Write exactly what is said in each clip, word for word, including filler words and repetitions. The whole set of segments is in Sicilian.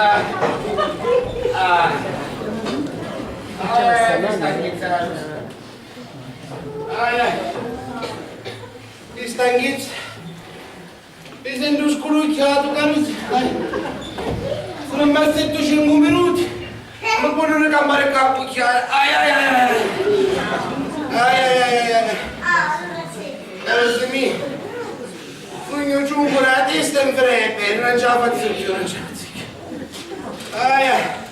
Ah. Ai, ai, che stanchizza. Ai, ai. Che stanchizza. Mi sentu sculucchiatu, caru zia. Ai. Sunu mmassettu cincu minuti. Mi ponu ricampari ccà a cucchiari. Ai, ai, ai, ai. Ai, ai, ai, ai, ai. Caru zia mia. Sugnu ciuncu dâ testa e nfreppi, non ce la fazzu cchiù, non ce la fazzu cchiù. Aia.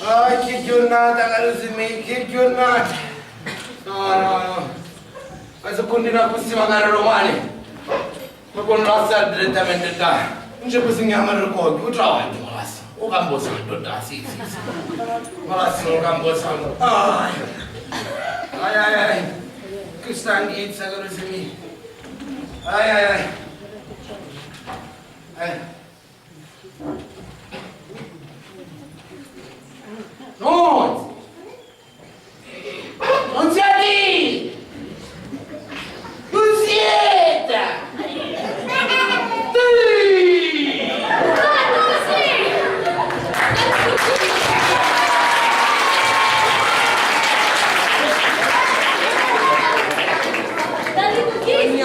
Ah, che giurnata, caru zia mia, che giurnata. No, no, no. Ma se cuntinua accussì, macari dumani mi ponnu lassari direttamenti ddà. Non c'è bisognu ca mi ricogghiu, u travagghiu mi lassu. U campusantu ddà, sì, sì, sì. Mi lassu u campusantu. Ai. Ai, ai, ai. Che stanchizza, caru zia mia. Ai, ai, ai. Eh. Nunzia! Nunziati! Nunzietta! Sì!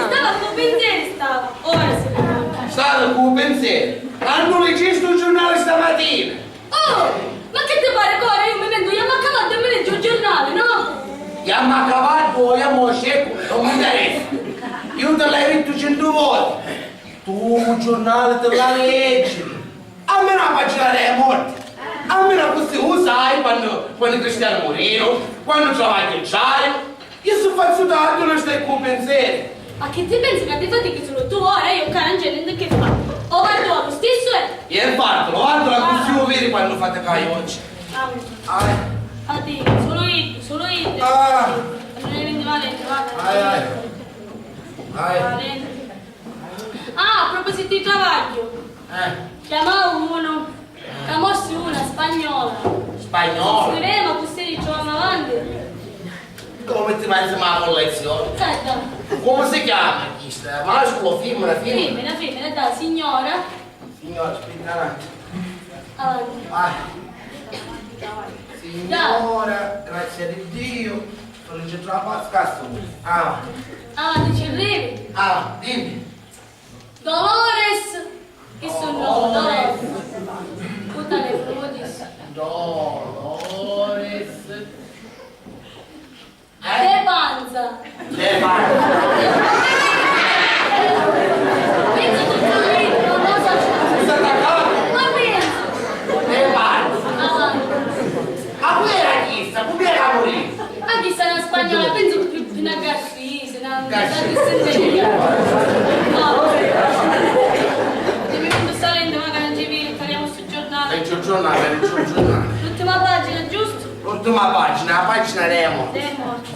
Stava cu pinzeri, stava. Ora si ricorda. Stava cu pinzeri. Quannu licisti u giurnali stamatina? Oh! Ma chi ti pari ca ora iu mi mentu, jamu a cavaddu e mi leggiu u giurnali, no? Jamu a cavaddu o jamu ô ciecu, non mi interessa. Iu ti l'haiu dittu centu voti. Tu u giurnali ti l'hai leggiri. Almenu a pagina dei morti. Almenu accussì u sai quannu, quannu i cristiani murìru, quannu travagghiu ciaiu. Iu su fazzu tantu, non stai cu pinseri. Ma chi ti pensi ca ti fatichi sulu tu? Ora iu ccà non c'è nenti chi fa. O vardu lu stissu e... E vardu, o vardu, accussì u viri quannu faticai oggi. Ah. Ai. Fatichi, sulu iddu, sulu iddu. Ah. Non è nienti male, va. Ai, ai. Ai. Valenti. Ah, a propositu di travagghiu. Eh. Chiamau unu. Ca morsi una spagnola. Spagnola? Scrivemu accussì ci vemu avanti. Comu metti mai insema a collezioni? Aspetta. Comu si chiama chista? Masculu, fimmina, fimmina? Fimmina, fimmina, dai, signora. Signora, aspetta, avanti. Avanti. Ah. Signora, grazia di Diu, felice tra Pasca. Ah. Avanti, ci arrivi? Ah, dimmi. Dolores! Chi su no? Dolores! Puttane frutis! Dolores! Eh? De panza! De panza! Pensu tuttu iddu, non lo so. Scusa, ma pensu! De panza! Avanti. Ma cu era chista? Cu era ca murì? Ah, chista è una spagnola, pensu più di una gastrite. Sì, sì, no, no. Dimmi quantu sta lenta, ma che non ci vedi, parliamo sul giornale. Leggi il giornale, leggi il giornale. L'ultima pagina, giusto? L'ultima pagina, la pagina dei morti. Dei morti.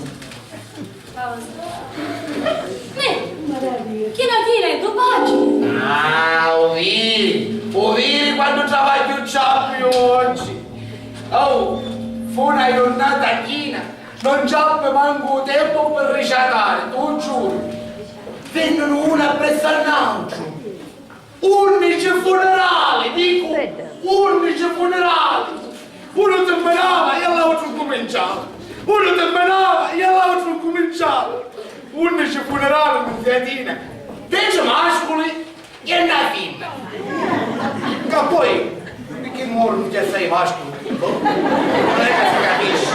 Avanti. Neh, china china è due pagine. Ah, u viri, u viri quantu travagghiu ciappiu oggi. Oh, fu una jurnata china. Non ci appi mancu u tempu pi riciatari, tu giuru. Vennunu unu appressu a n'autru. Unnici funerali, dicu, unnici funerali. Unu timminava e l'autru cuminciava. Unu timminava e l'autru cuminciava. Unnici funerali, nunziatina. Deci masculi. E na fimma. Ca poi, picchì morunu chi assai masculi? Boh. Non è ca si capisci.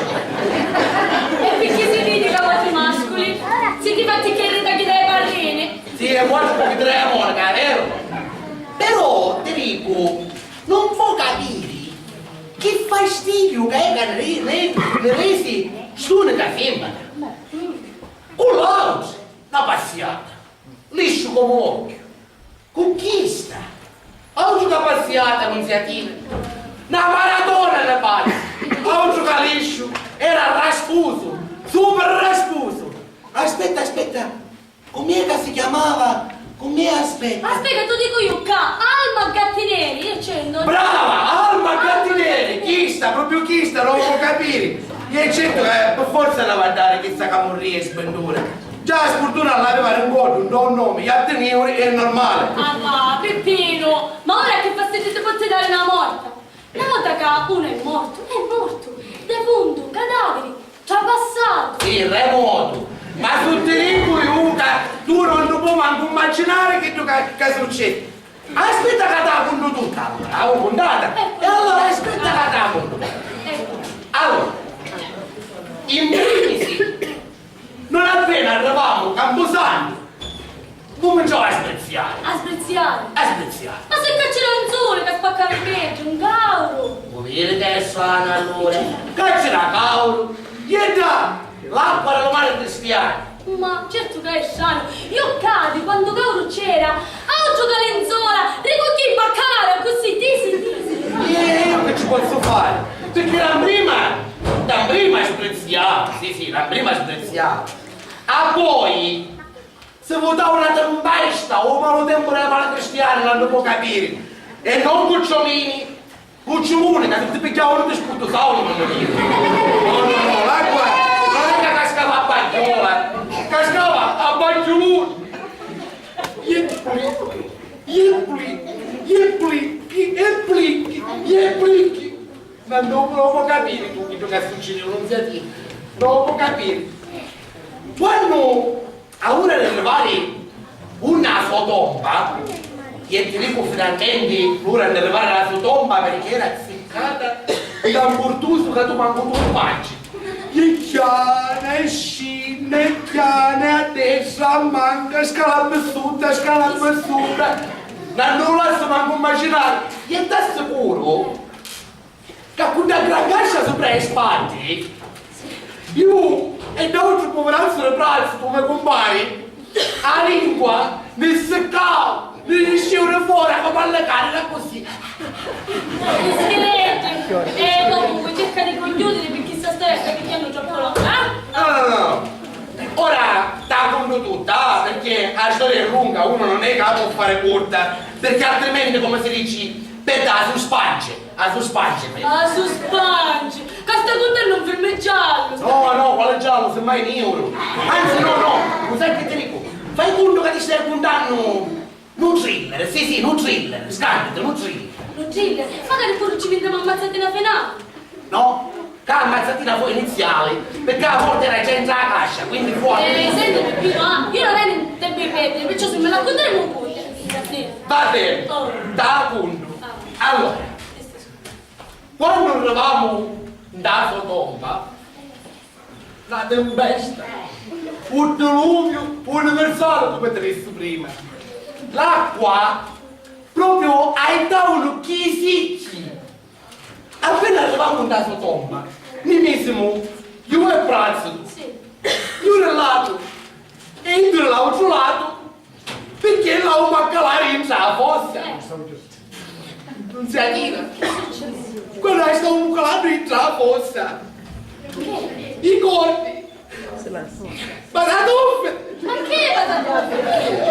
E picchì si vidi ca voti masculi? Siti fatti chirri da chi dai parrini? Sì, e vuoi un pochino di amore, vero? Però, ti dico, non può capire che fastidio che è che ne, ne, ne resi st'unica femmina. Con l'altro, una passiata. Lisciu comu l'occhiu. Cu chista? Autru ca passiata, nunziatina! Na maratona ne pari! Autru ca lisciu, era raspusu, super raspusu! Aspetta, aspetta, com'è ca si chiamava? Com'è, aspetta? Aspetta, tu dicu iu ca Alma Gattineri, e c'è non... Brava! Alma Gattineri! Chista, proprio chista, non lo può capire! E certo che per forza la va a dare chista camurria e sbendura! Già, a sfurtuna l'aveva rincordu, un don nome, Iattiniuri, è normale. Ah, va, Pippinu, ma ora che fastidio ti può Ti dai una morta. Na vota ca unu è mortu, è mortu. Defuntu, cadaviri, trapassatu. Sì, remotu. Ma su ti dicu iu ca tu non ti puoi mancu immaginare chiddu ca, ca succede. Aspetta ca ti la contu tutta allora, l'avevo contata? Ecco. E allora aspetta ca ti la contu. Ecco. Allora, in primis, non appena arrivammu a Campusantu, cuminciò a sbrizziari. A sbrizziari? A sbrizziari. Ma si ccà c'era un suli ca spaccava i pedi, un cauru! U viri ca è stranu allura? Ca c'era cauru? Iedda l'acqua di lu mari cristianu! Ma certu ca è stranu, iu ccà di quantu cauru c'era, autru ca linzola, ricugghivi p'accavari accussì, tisi, tisi! E iu chi ci pozzu fari? Pirchì la prima, la prima sbrizziava, sì, sì, la prima sbrizziava. Appoi si vutau na timpesta, u malu tempu di la mala cristiana, l'hannu po capiri. E non cucciomini, cucciumuni, ca si ti pigghiau unu ti sputtusau, non mi diri. No, no, no, l'acqua non è ca cascava a bagghiula, cascava a bagghiuluni. Iepli, iepli, iepli, iepli, iepli. Ma non lo può capire tu, chiddu ca succede, non si attiva, non lo può capire. Quando a ura di arrivare unni a so tomba, e ti dicu finalmente l'ura di arrivare alla so tomba perché era azzeccata da un curtusu ca tu mancu tu mangi. E chiana, e scinna, e chiana, a destra, a manca, scala a bissuta, scala a bissuta. Ma non lo lascio manco immaginare. E t'assicuro ca cu dda gran cascia supra e spatti, iu e d'autru puvirazzu di prazzu cu me cumpari, a lingua mi siccau, mi nisciu di fora comu a le carri, accussì. Scheletri! E comunque cerca di concchiudiri pirchì sta storia sta picchiannu troppu longa, eh? No, no, no, no. Ora ta contu tutta, ah, perché la storia è lunga, uno non è che la può fare corta, perché altrimenti, come si dice, perde la suspense. A suspanci, pe. A suspanci! Ca sta cuntennu un film giallu! No, no, quale giallu? Semmai niuru! Anzi, no, no, lu sai chi ti dicu? Fai cuntu ca ti stai cuntannu nu thriller, sì, sì, nu thriller, scanditi, nu thriller. Nu thriller? Magari puru ci vintamu a mazzatina finali! No, ca a mazzatina fu iniziali, pirchì a morti era già intra a cascia, quindi fu a. Eh, senti, Pippinu, ah, iu non è in tempu di perdiri, perciò si mi la cunti, mi la cunti. Sì. Va bene, oh, ta cuntu. Ah. Allora. Quannu arrivamu nta so tomba, na timpesta, un diluviu universali, comu ti dissi prima. L'acqua propriu aittavanu chi sicchi. Appena arrivamu nta so tomba, ni misimu iu e Prazzu, iu di un latu e iddu di l'autru latu, pirchì l'avemu a calari intra a fossa. Nunziatina, quannu a stavumu calannu intra a fossa, i cordi, patatuffi! Ma chi patatuffi?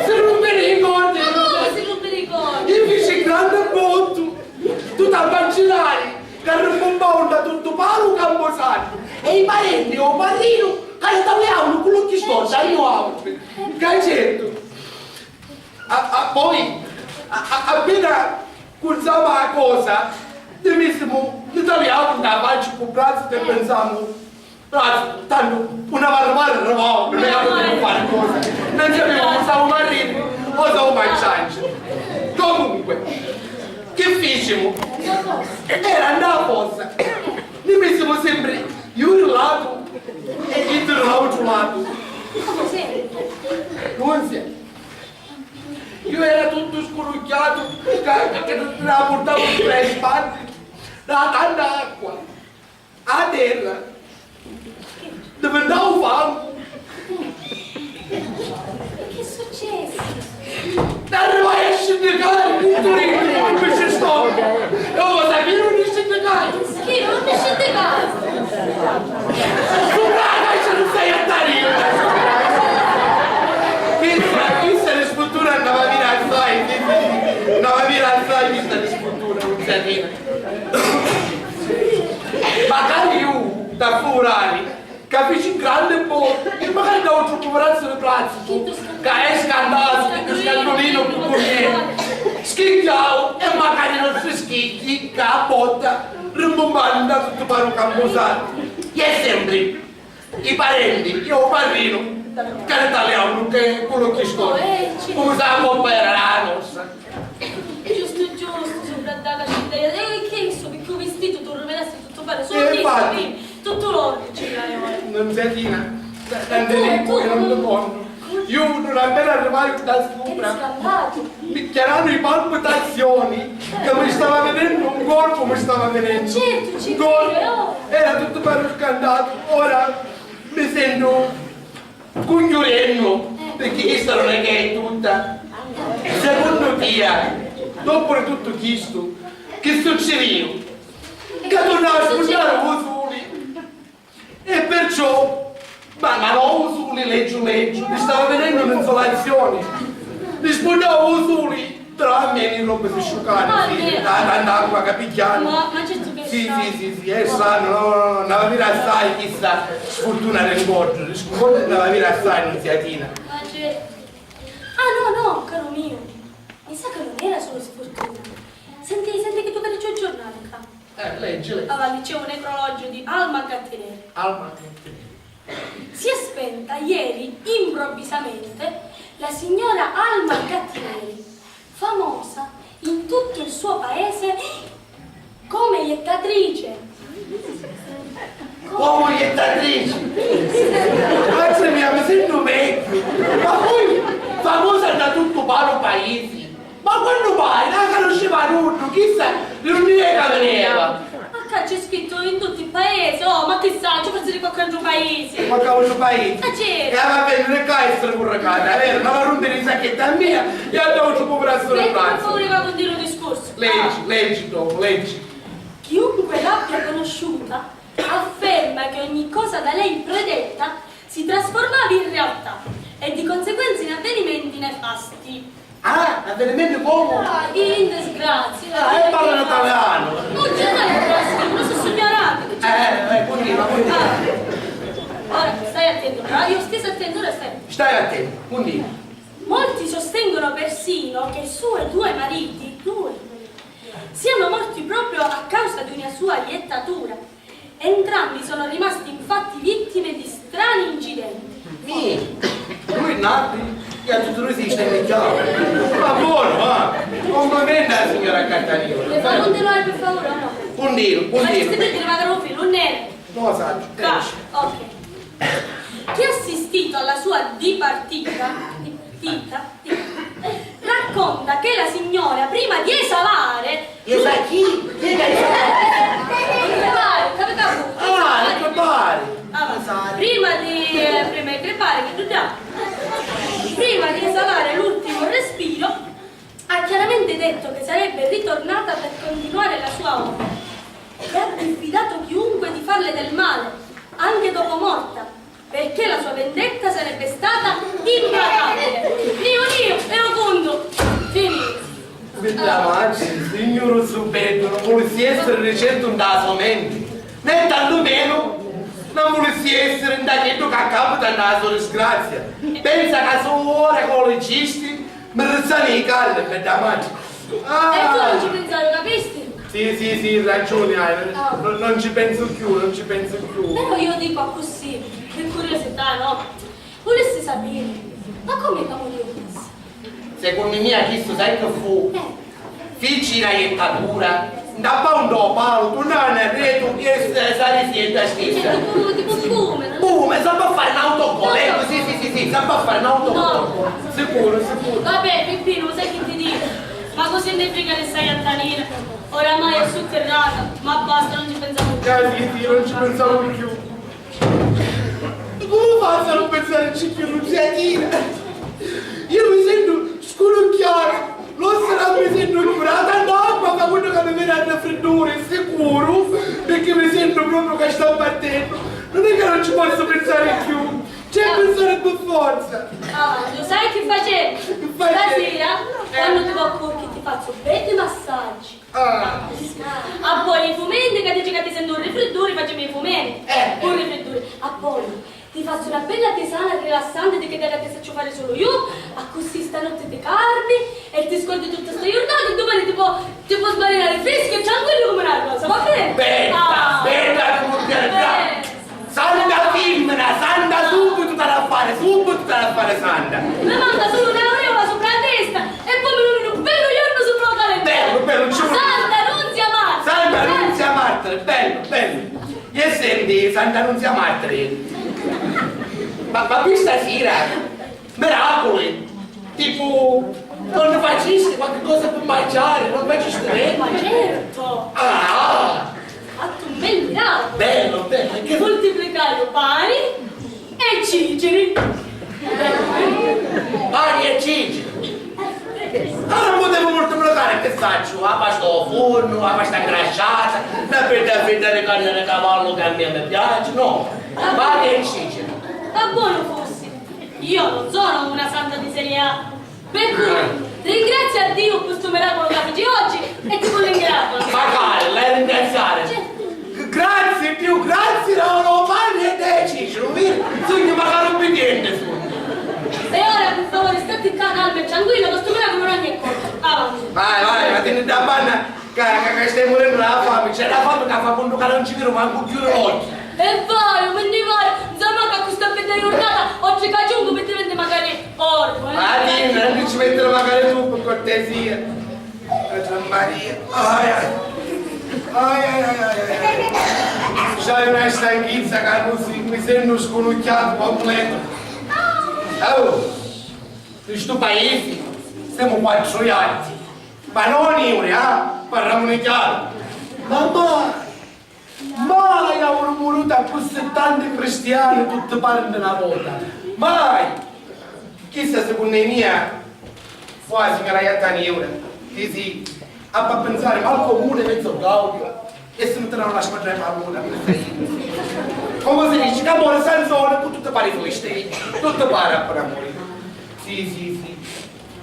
Si rumpiru i cordi! Ma comu si rumpiru i cordi? Iu fici un granni bottu, tu t'ammaginari ca ribumbau nta tuttu paru u campusantu e i parenti e u parrinu ca li taliavanu cu l'occhi storti a iu autri. Ca certu! A, a, poi, a, a, appena cunzama a cosa, ni misimu, ni taliamu nta facci cu Prazzu e pensamu, Prazzu, tantu, una varra varra arrivau, non è che potimu fari cosa, non sapiamu o savumu a ridi o savumu a cianci. Comunque, chi ficimu? Era nta fossa, ni misimu sempri iu di un latu e iddu di l'autru latu. Nunzia. Iu era tuttu scurugghiatu, ca, ca, ca la purtavu supra e spatti, da tanta acqua, a terra divintau fangu. Chi successi? T'arrivai a sciddicari, tuttu riddu, un pisci stomacu. E ora sapiri unni sciddicai? Chi, unni sciddicai? Supra a cascia nun stai a stari! Chista, chista è di sfurtuna, andava a viri assai, sì, sì, sì. Andava a viri assai, chista è di sfurtuna, nun si arriva. Macari iu, da furari, ca fici un granni bottu, e macari da un troppu prazzu di prazzu, ca è scandasu, chiddu scandulinu cu currienti. Schigghiau e macari i nostri schigghi ca a botta rimbumbannu nta tuttu paru campusantu. E sempri i parenti e u parrinu ca ritaliavanu cu l'occhi storti, comu si a coppa era la nostra. Giustu giustu, supra dda cascitta, e chi è stu, picchì u vistitu tu ruvinasti tuttu paru, sulu chistu, tuttu l'ortu ci l'hai ora. Nunziatina, tanti riccu e non ti ponnu. Iu nun appena arrivaiu dda supra, mi chiaranu i palpitazioni ca mi stava vinennu un colpu, mi stava vinennu un colpu. Era tuttu paru scantatu. Ora mi sentu cunchiurennu, picchì chista non è che è tutta. Secunnu tia, dopu di tuttu chistu, chi succidìu? Ca turnau a spuntari u suli. E perciò, ma, ma no u suli leggiu leggiu, mi stava vinennu un'insolazioni. Mi spuntau u suli, però a mia li robbi si sciucanu, sì, da, da, d'acqua ca pigghianu. Ma, ma certu che sì, sì, sì, sì, è stranu, no, no, no, nn'avia assai chista sfurtuna di 'ngoddu, di 'ngoddu nn'avia assai, Nunziatina. Ma certu. Ah, no, no, caru miu, mi sa ca non era sulu sfurtuna. Senti, senti chi tu carici u giornali ca. Eh, leggi, leggi. Allora, dicevo, necrologio di Alma Gattineri. Alma Gattineri. Si è spenta ieri improvvisamente la signora Alma Gattineri, famosa in tutto il suo paese come iettatrice. Come iettatrice? Mazza mia, mi sento vecchio! Ma poi famosa da tutto paro paese! Ma quannu mai? Nun la canusciva nuddu, chissa di unni è ca vineva? Ma ccà c'è scrittu in tutti i paesi, oh, ma chissà, ci forsi di qualche altru paese. Ma qualche altru paese? Ah, certo. E va bene, non è che essere correcata, è vero? Non va a rompere i sacchetti a mia e a l'altro povero. Metti per favore, va a continuare il discorso. Leggi, ah, leggi dopo, leggi. Chiunque l'abbia conosciuta afferma che ogni cosa da lei predetta si trasformava in realtà e di conseguenza in avvenimenti nefasti. Ah, avvenimenti comu? Ah, in disgrazia. Ah, e parla in italianu. Non c'è da disgrazia, non so signora. Eh, eh, continua, continua. Ah. Ora stai attento, ah, io stesso attento, ora stai attento. Stai attento, continua. Molti sostengono persino che i suoi due mariti, due, siano morti proprio a causa di una sua iettatura. Entrambi sono rimasti infatti vittime di strani incidenti. Mi, lui nati, e a tutti noi si stemmizzava. Ma buono, va! Complimenti alla signora Catarina. Le fa continuare, per favore, o no? Continua, continua. Ma ci stai per dire, magari un filo, un nero. No, saggio. Ca-, ok. Chi ha assistito alla sua dipartita, dipartita, racconta che la signora, prima di esalare, esa chi? Chi è che esala? Crepari, capita? Ah, il crepari. Ah, va. Esala. Prima di, eh, prima di crepare, che tu già, prima di esalare l'ultimo respiro, ha chiaramente detto che sarebbe ritornata per continuare la sua opera e ha diffidato chiunque di farle del male, anche dopo morta, perché la sua vendetta sarebbe stata implacabile. Niu, niu, e u cuntu finiu. Viddamaggi, signuru, su beddu non vulissi essiri di certu nta la so menti, né tantu menu non vulissi essiri nta chiddu ca capita nta la so disgrazia. Pensa ca sulu ora ca u liggisti mi rizzani i calli, bedda matri. Ah! E tu non ci pensavi, capisti? Sì, sì, sì, ragiuni hai, ah, non, non ci pensu cchiù, non ci pensu cchiù. Però io dico accussì, per curiosità, no? Vulissi sapiri, ma comu è ca muriu chissa? Secunnu mia chistu sai chi fu? Eh. Fici na jettatura, ntappau ntô palu, turnau arretu e s-, s'arrisieddu a stessa. Cioè, tipo, tipo un pume, non... Pume, s'appi a fari n'autocolettu, sì, sì, sì, sì, s'appi a fari n'autocolettu. No. Sicuru, sicuru. Vabbè, Pippinu, sai chi ti dico? Ma cosa ne frega di sta iettatura? Oramai è sutterrata, ma basta, non ci pensiamo più. Eh, sì, sì, non ci pensiamo più. Comu fazzu a non pinsarici cchiù, Nunziatina? Io mi sentu scurucchiata, l'ossera mi sentu curata, l'acqua fa quannu ca mi veni a raffridduri, sicuru, picchì mi sentu propriu ca sta partennu. Non è ca non ci pozzu pinsari cchiù, ci haiu a pinsari pi forza. Ah, lo sai chi facemu? Chi facemu? Stasira, eh, quannu ti vo' curchi, ti fazzu beddi massaggi. Ah. Appoi i fumenti ca dici ca ti senti un rifridduri, facimi i fumenti. Eh. Un rifridduri. Appoi ti fa Fazzu na bedda tisana rilassanti di chidda ca ti sacciu fari sulu iu, accussì stanotti ti carmi e ti scordi tutta sta jurnata e dumani ti po-, ti po sbarinari friscu e tranquillu comu na rosa, va beni? Bedda, ah, bedda, ti murti a bedda. Santa fimmina, santa, subitu t'ha da fari, subitu t'ha da fari, santa. Mi manca sulu na aureola supra a testa e poi mi duni un bellu jornu supra u calendaru. Bellu, bellu, ci voli. Santa Nunzia Martiri. Santa Nunzia Martiri, bellu, bellu. E senti, Santa Nunzia Martiri, ma, ma pi stasira, miraculi, tipu, non facisti qualche cosa pi mangiari, non facisti niente? Ma certo! Ah! Fattu un bel miraculu! Bello, bello, che multiplicai pani e ciciri. Pani e ciciri. Allora, non potevo molto pregare, che faccio? La pasta al forno, la pasta ingrasciata, la fetta fetta di carne di cavallo che a me mi piace, no? Pani e ciciri. Ma buono fossi. Io non sono una santa di serie A. Per cui, ringrazia a Dio per sto miracolo che fici oggi e ti voglio ringraziare. Magari, l'hai ringraziare. Certo. Grazie Dio, grazie, no, no, pani e ciciri, viri? Sugnu magari ubbidienti, sugnu. E ora, per favore, statti qua calma e tranquilla, che sto miracolo non è colpo. Avanti. Vai, vai, ma tieni da panna, ca, ca, ca stai murennu la fami, c'è la fami che fa conto che non ci credo manco chiudere l'occhio. E vai, mi ne vai, insomma, che questa bella giornata, oggi che giungo, mi diventi magari orbo, eh? Ma tieni, non ci mettere magari tu, per cortesia. Ave Maria. Ai, ai. Ai, ai, ai, ai, ai. C'hai una stanchizza ca non si, mi sento scunucchiato completo. Oh, in stu paese siamo quattro gatti. Ma non io, eh? Parliamo di chiaro. Mamma! Mai avrò murutu accussì tanti cristiani, tutti parenti na vota. Mai! Chista, secunnu mia, quasi ca la jatta niura. Sì, sì, appi a pinsari, ma al comune mezzo gaudio e si metteranno la squadra di pallone a questa gente. Come si dice, che amore senza ore, tutti pari fulisti, tutti pari a pari amore. Sì, sì, sì.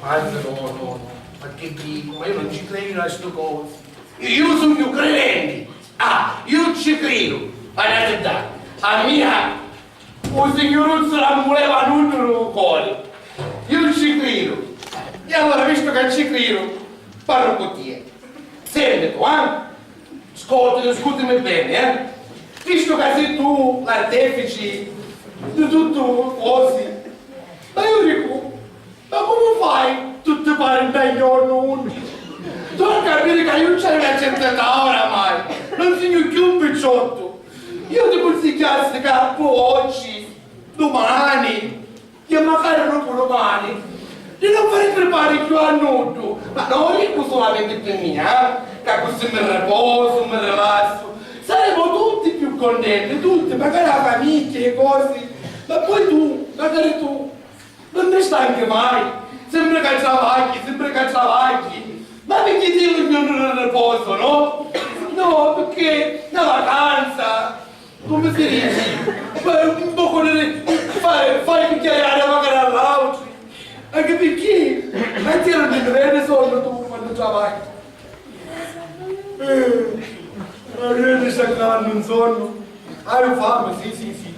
Anzi, no, no, no. Ma che dico? Ma io non ci credo a sto coso. Iu sugnu cridenti. Ah, iu ci cridu. Guardati ddà. A mia u signuruzzu non vuleva nuddu lu cori. Iu ci cridu. E allora, vistu ca ci cridu, parru cu tia. Sentitu, eh? Scotimi, scutimi beni, eh? Vistu ca si tu l'artefici di tuttu cosi, ma iu dicu, ma comu fai tutti pari nta jornu unni? Tu a capiri ca iu c'haiu na certa età oramai, non sugnu cchiù un picciottu. Iu ti cunsigghiassi ca poi oggi, dumani, e macari dopu dumani, di non fari cripari cchiù a nuddu, ma non dicu sulamenti pi mia, eh, ca accussì mi riposu, mi rilassu, saremu tutti cchiù contenti, tutti, macari la famigghia, i cosi, ma poi tu, macari tu, non ti stanchi mai, sempri ca travagghi, sempri ca travagghi, ma picchì ti un jornu di riposu, no? No, picchì na vacanza, Comu si dici? Fai un pocu di, fai, fai chiacchiari macari a l'àutri. Anchi picchì, ma ti non ti veni sonnu tu quannu travagli? Eh, ma io ti sta calannu un sonnu. Hai fame? Sì, sì, sì.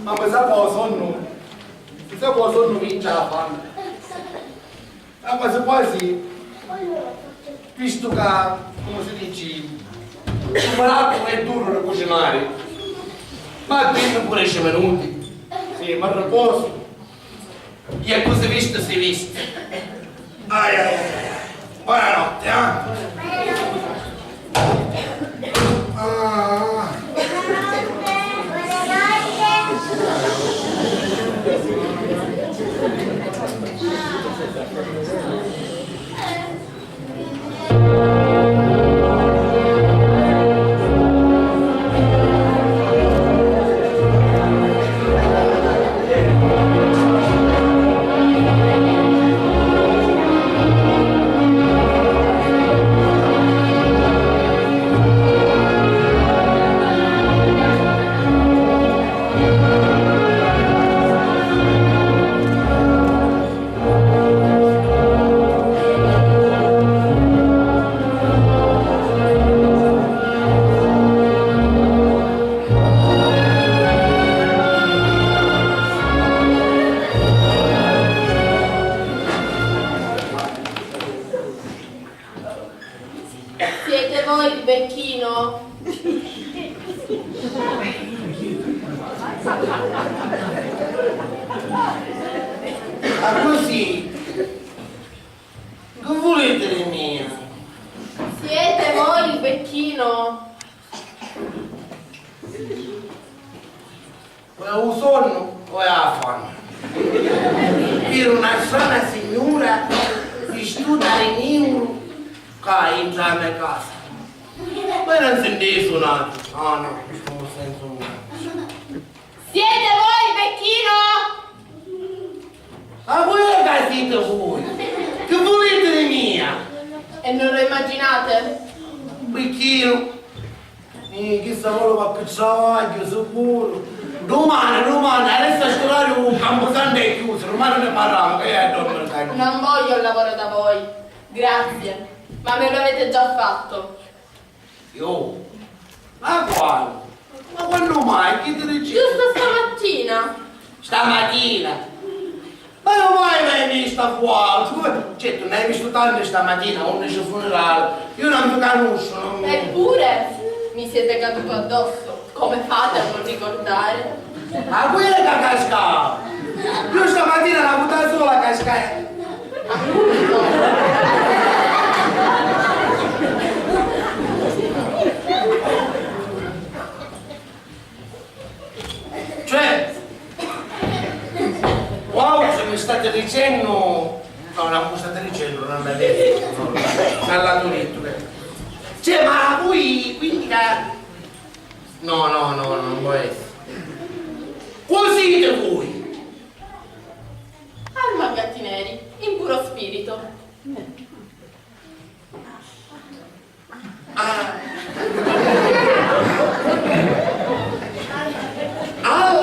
Ma mi sa po sonnu. Mi sa po sonnu vinci la fame. Ah, quasi quasi, vistu ca, comu si dici, lu miraculu è duru di cucinari, ma dimmi puru dieci minuti. Sì, m'arriposu. E accussì vistu si vistu. Ai, ai, ai, ai. Buonanotti, eh? Ah. Accussì, chi vuliti di mia? Siete voi il becchino? È u sonnu o è a fami? Viru na strana signura vistuta di niuru ca intra a me casa. Ma non sentì sunatu. Ah no, questo non senso nulla. Siete voi il becchino? Ma voi ca siti voi? Chi vuliti di mia? E non lo immaginate? Un becchino. Eh, chissa voli qualchi travagghiu, sicuru. Dumani, dumani, adesso a st'orariu u campusantu è chiusu, dumani ne parramu, ca iu haiu a dormiri ccà. Non voglio il lavoro da voi, grazie, ma me lo avete già fatto. Iu? Ma quannu? Ma quannu mai? Chi ti dici? Giusto stamattina. Stamatina? Ma non mai mai visto a vuotu! Come? Certo, ne hai visto tante stamattina, undici funerali. Io non vi conosco, non... Eppure mi siete caduto addosso. Come fate a non ricordare? Ma quella che cascava! Io stamattina una vota sola cascai. Cioè, wow, se mi state dicennu, no, non mi state dicennu, non l'ha detto, no, non l'ha detto, eh. Cioè, ma voi, quindi, da... No, no, no, non può essere. Così siete voi. Alma Gattineri, in puro spirito. Ah. Al-, al-,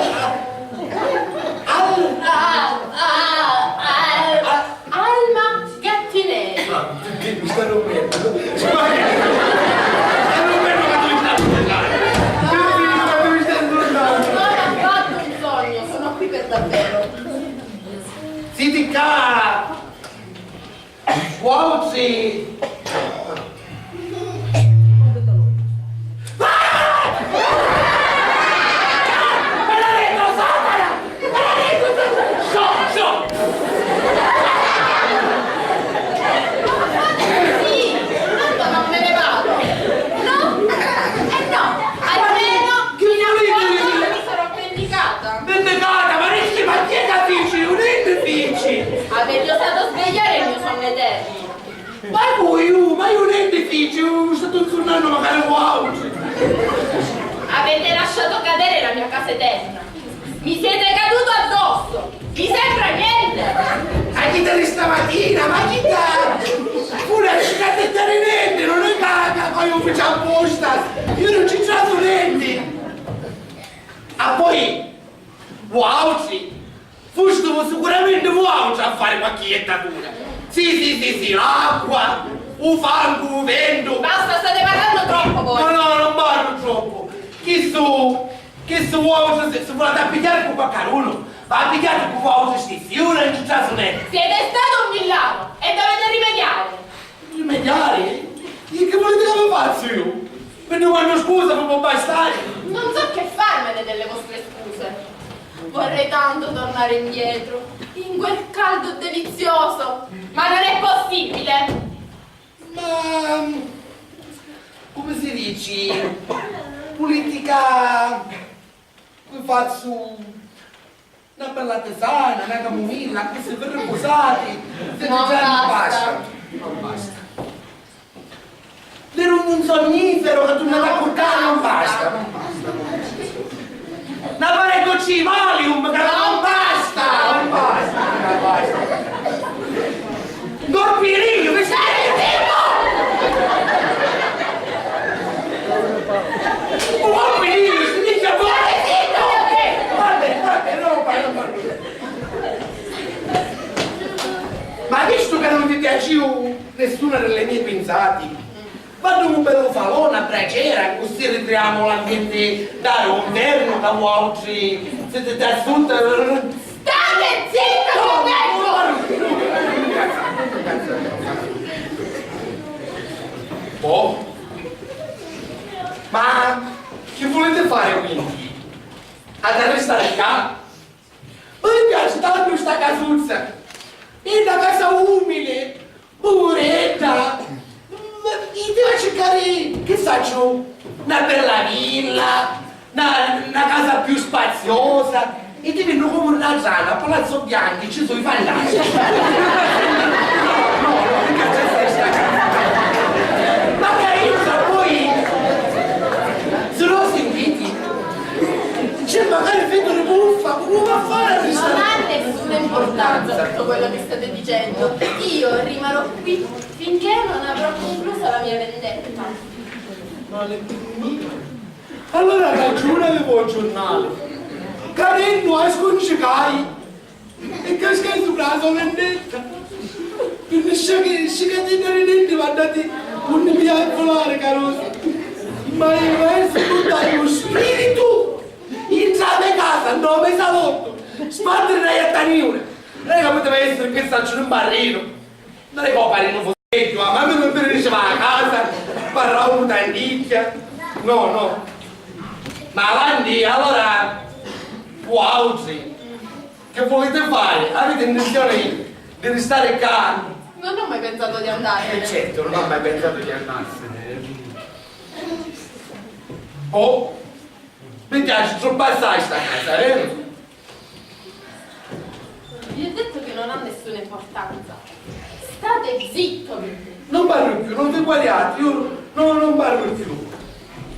al-, al-, al-, Alma Gattineri. Ah, mi sta rompendo. Mi sta rompendo, ma tu mi stai ascoltando. Non ho fatto un sogno, sono qui per davvero. Siti ccà! Vuautri! Maledetto Satana! Maledetto Satana! Stop, stop! Sì, tanto non me ne vado. No? Eh no, almeno fino a quando non mi sarò vendicata. Vendicata? Ma chi, ma chi è che fici? Io nenti fici! Avete osato svegliare il mio sonno eterno. Ma cu iu, ma iu nenti fici, iu statu nsunnannu macari vuautri. Avete lasciato cadere la mia casa eterna. Mi siete caduto addosso. Mi sembra niente. Ma chi di stamatina, ma chi da? Pure si ca ti nenti, non è ca, ca, ca iu fici apposta. Iu non ci tratu nenti. Ah, poi, vuautri, fustivu sicuramenti vuautri a fari qualchi jettatura. Sì, sì, sì, sì, l'acqua, u fangu, u ventu. Basta, state parlando troppo voi. No, no, non parlu troppu. Chistu, chistu vuautri si, si vuliti a pigghiari cu quaccarunu, va a pigghiari cu vuautri sti fiura in città sunetta. Siete stato un villano e dovete rimediare. Rimediari? E chi vuliti ca vi fazzu iu? Vi dumannu scusa, vi pò bastari? Non so che farmene delle vostre scuse. Vorrei tanto tornare indietro, in quel caldo delizioso, ma non è possibile! Ma, come si dici, pulitica, vi fazzu na bella tisana, na camumilla, accussì vi ripusati, senti già... Non basta. Non basta. L'eru un sonnifero ca turnati a curcari, non basta, non basta, non basta. Na paregocci di Valium, ca non basta, non basta, non basta. Corpirinu, mi stai zittu! Un corpirinu, si dice fuori, zittu! Vabbè, vabbè, non parlo, non parlo. Ma vistu ca non vi piaciu nessuna delle mie pinzati, vaddu un bellu falò, na bracera, accussì ricriamu l'ambienti da lu nvernu ca vuautri siti trasutti. State zitto, vi ho detto! Oh? Chi vuliti fari quindi? Ati arristari ccà? Ma mi piaci tantu sta casuzza! È na casa umili, puvuredda! Iti va a circari, chi sacciu, na bella villa, na, na casa più spaziosa, e ti vinnu comu na zana, a Palazzo Bianchi ci su i fantasmi. No, no, no, mi piaci assai sta casa. Ma carina, poi, si no sintiti, c'è magari feturi buffa, comu va a fari a ristari? Non ha nessuna importanza tutto quello che state dicendo. Io rimarrò qui finché non avrò concluso la mia vendetta. Male mio. Allura ragiuni avevi u giurnali. Cadennu a scuncicai e cascai supra la so vendetta. Pi na sciachi-, scicatina di denti m'ha dati unni mi a volari, carusa. Ma io, ma io si buttai un spiritu intra la me casa, nno me salottu, spartiri na jatta niura. Lei la poteva essiri, chi sacciu, un barrinu. Non è che pari un fusegghiu, ah, ma mi, mi diceva a casa, parrà un tanticchia. No, no. Ma avanti, allora, vuautri, che volete fare? Avete intenzione di restare qua? Non ho mai pensato di andarmene. Eh, certo, non ha mai pensato di andarsene. Oh, mi piace troppo assai sta casa, vero? Vi ho detto che non ha nessuna importanza. State zitto, vi ho detto. Non parlo più, non vi guaiate, io no, non parlo più.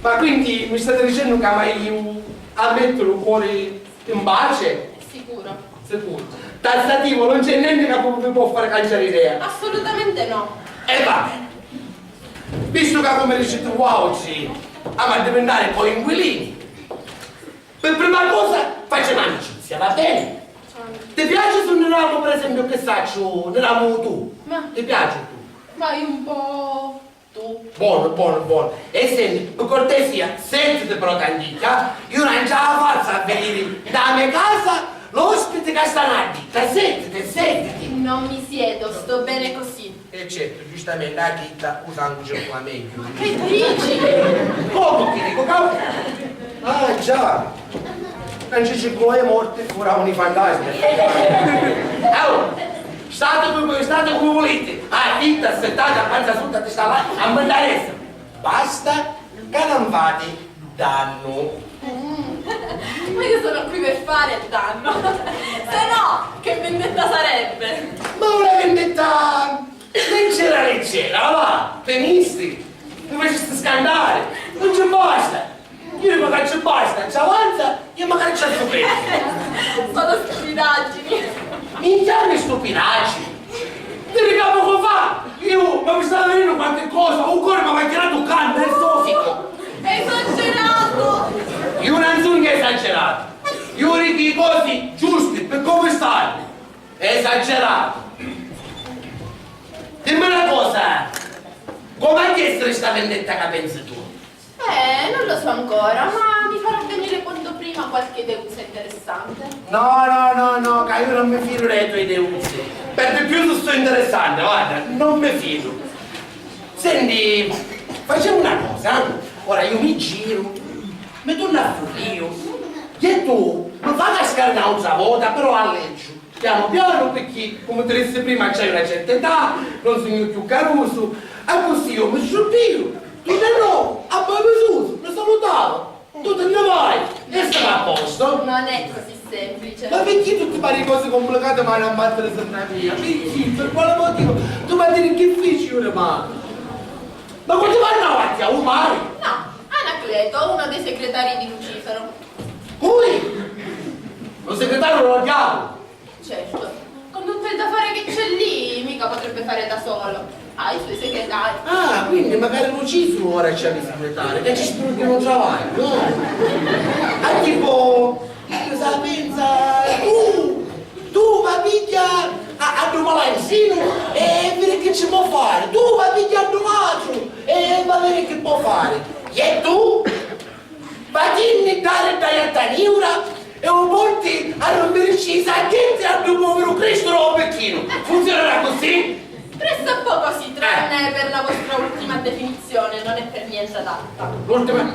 Ma quindi mi state dicendo che mai io a mettere il cuore in pace? Sicuro. Sicuro. Tassativo, non c'è niente che mi può fare cambiare idea. Assolutamente no. E va bene. Visto che, come dicete voi, oggi, ama diventare coinquilini, per prima cosa facciamo amicizia, va bene? Ti piace se ne andiamo, per esempio, che saccio, ne andiamo tu? Ma Ti piace tu? Ma io un po' tu. Buono, buono, buono. E senti, per cortesia, sentiti però tanticchia, io non ce la faccio a venire da me casa l'ospite che sta a ditta, sentiti, sentiti. Non mi siedo, sto bene così. E certo, giustamente, a ditta u sangu circula meglio. Ma che dici? Comu ti dico, ca-, ah, già. Non ci circula i morti, furanu i fantasmi. Allora, state come, state come volete. A ditta, assettate a panza sutta, ti sta là, a mandare. Basta, ca non fate dannu. Ma io sono qui per fare danno. Se no, che vendetta sarebbe? Ma una vendetta leggera leggera, va, tenisti, mi facesti scantare, non ci basta. Io dico che ci basta, ci avanza, io magari ci sto bene. Sono stupidaggini. Minchia, mi stupidaggini. Ti dico poco fa, io mi stava venendo qualche cosa, un cuore mi ha tirato un canto, è sofico. Esagerato! Io non sono esagerato, io dico le cose giuste, per come stanno. Esagerato. Dimmi una cosa, come è che essere sta vendetta che pensi tu? Eh, non lo so ancora, ma mi farò venire quanto prima qualche ideusa interessante. No, no, no, no, ca io non mi fido delle tue ideusi. Per di più tu sto interessante, guarda, non mi fido. Senti, facciamo una cosa, eh? Ora io mi giro, mi torno a furrio, e tu mi fai cascare un'altra volta, però a leggiu. Pianu pianu, picchì, comu ti dissi prima, c'hai una certa età, non sugnu cchiù carusu, accussì io mi sciuppìu, tu di novu, abbavisusu, mi salutavu, tu ti nni vai e semu a postu. Non è così semplice. Ma picchì tu ti pari cosi cumplicati, ma non battere sempre a mia? Picchì? Per quale motivu? Tu mi diri chi fici iu di mali? Ma cu ti parrava a tia, u mari? No, Anacleto, uno dei segretari di Lucifero. Cui? Lu segretaru dû diavulu? Certo, con tutto il da fare che c'è lì, mica potrebbe fare da solo. Ha i suoi segretari. Ah, quindi magari Lucifero ora c'ha li segretari, che ci spunti un travagliu, no? Ah, tipo, io sa pensa, tu, tu va pigghia a, a ddu malanzinu e viri chi ci può fare, tu va pigghia a ddu matru e va viri chi può fare. E tu? Vatinni dari dda jatta niura e u porti a rummiricci i sagghetti a ddu poviru Cristu dû Picchinu. Funzionarà così? Pressappoco sì, tranne per la vostra ultima definizione, non è per niente adatta. L'ultima?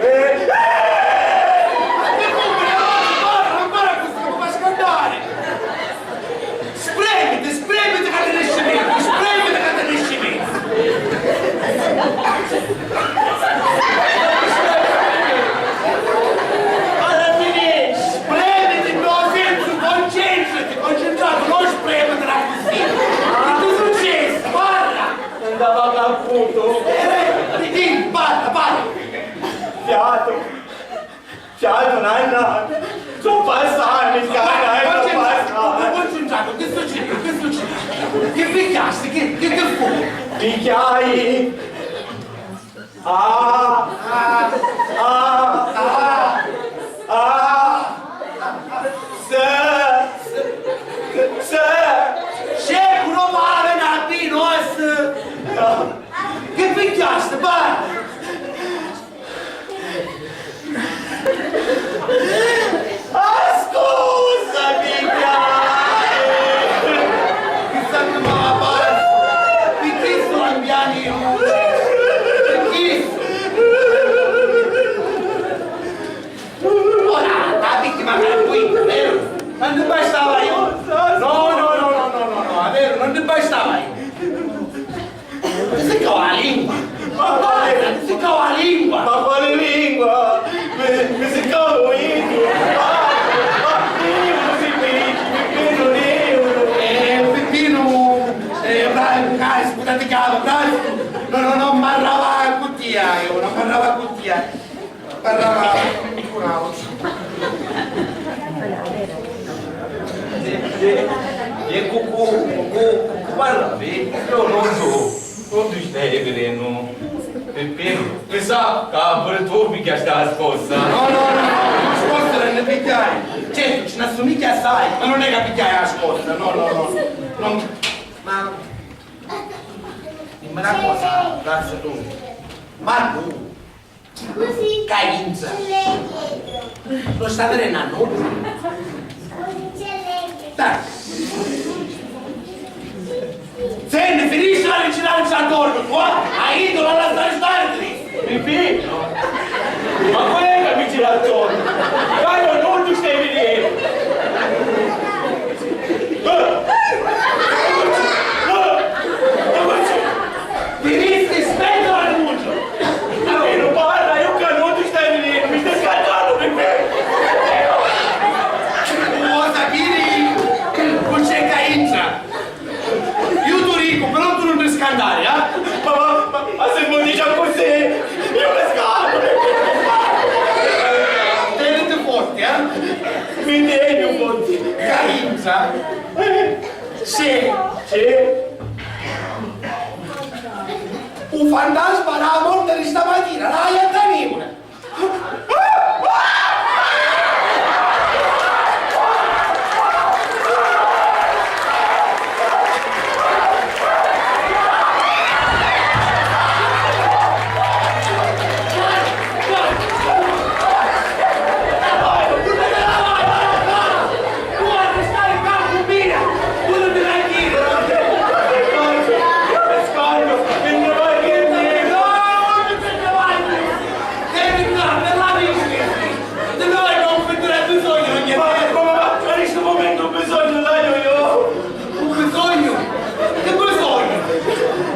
Eh! Ma che cumpri, avanti, parra, non fari così, mi fa scantari! Spremiti, spremiti ca ti nesci megghiu, spremiti ca ti nesci megghiu! Alla fine, spremiti, no sensu, concentrati, concentratu, non spremiti così! Che ti successi? Parra! Andava a caputo. Eh, parra, parra! Fiato! Ciao, nanna! Su passami, cara, eh, su passami! Ma concentrato, che succede? Che succede? Che picchiasti? Che, che, che fu? Picchiai! Ah! Ah! Ah! Ah! Ah! Se! Se! Sceculu, pare, na pinossa! Che picchiasti, pare? Ah, scusa, mi piaci! Chissà chi m'ha fattu! Picchì stu cambiani i luci? Picchì? Ora, la vittima tranquilla, vero? Non ti bastava io? No, no, no, no, no, no, no, vero, non ti bastava io? Ti si cau la lingua! Ma quale... Ti si cau la lingua! Ma quale lingua? Mi, mi si cau lu vitu! Ah, ma Pippinu si dici, Pippinu neri! Eh, Pippinu, eh, bravu, dai, scusati, caro, bravu! No, no, non parlava cu tia, io, non parlava cu tia. Parlava cu n'autru. E cu, cu, cu, cu parlavi? Io non so, non ti stai vedendo. Peppino, mi sa ca pure tu pigghia sta scossa. No, no, no, no, la scossa non ne pigliai. Certo, ci n'assomiglia assai, ma non è che pigliai la scossa, no, no, no. Non... Ma dimmi una cosa, Lazio, tu. Ma tu Ca intra? Non sta vidennu a nuddu? Dai. Senti, finiscila di girari intornu, tu, eh? Aiutu, la lasciari stari, Cristi. Pipì! Ma qual è che mi gira attorno? Dai, non tu stai vedendo! Viristi, spetta l'annuncio! Almeno parla, io che non ti stai venendo, mi stai scattando per me! Vuoi sapere Sa? Sì, sì. U fantasma dâ morti di stamatina, l'haiu a teniri!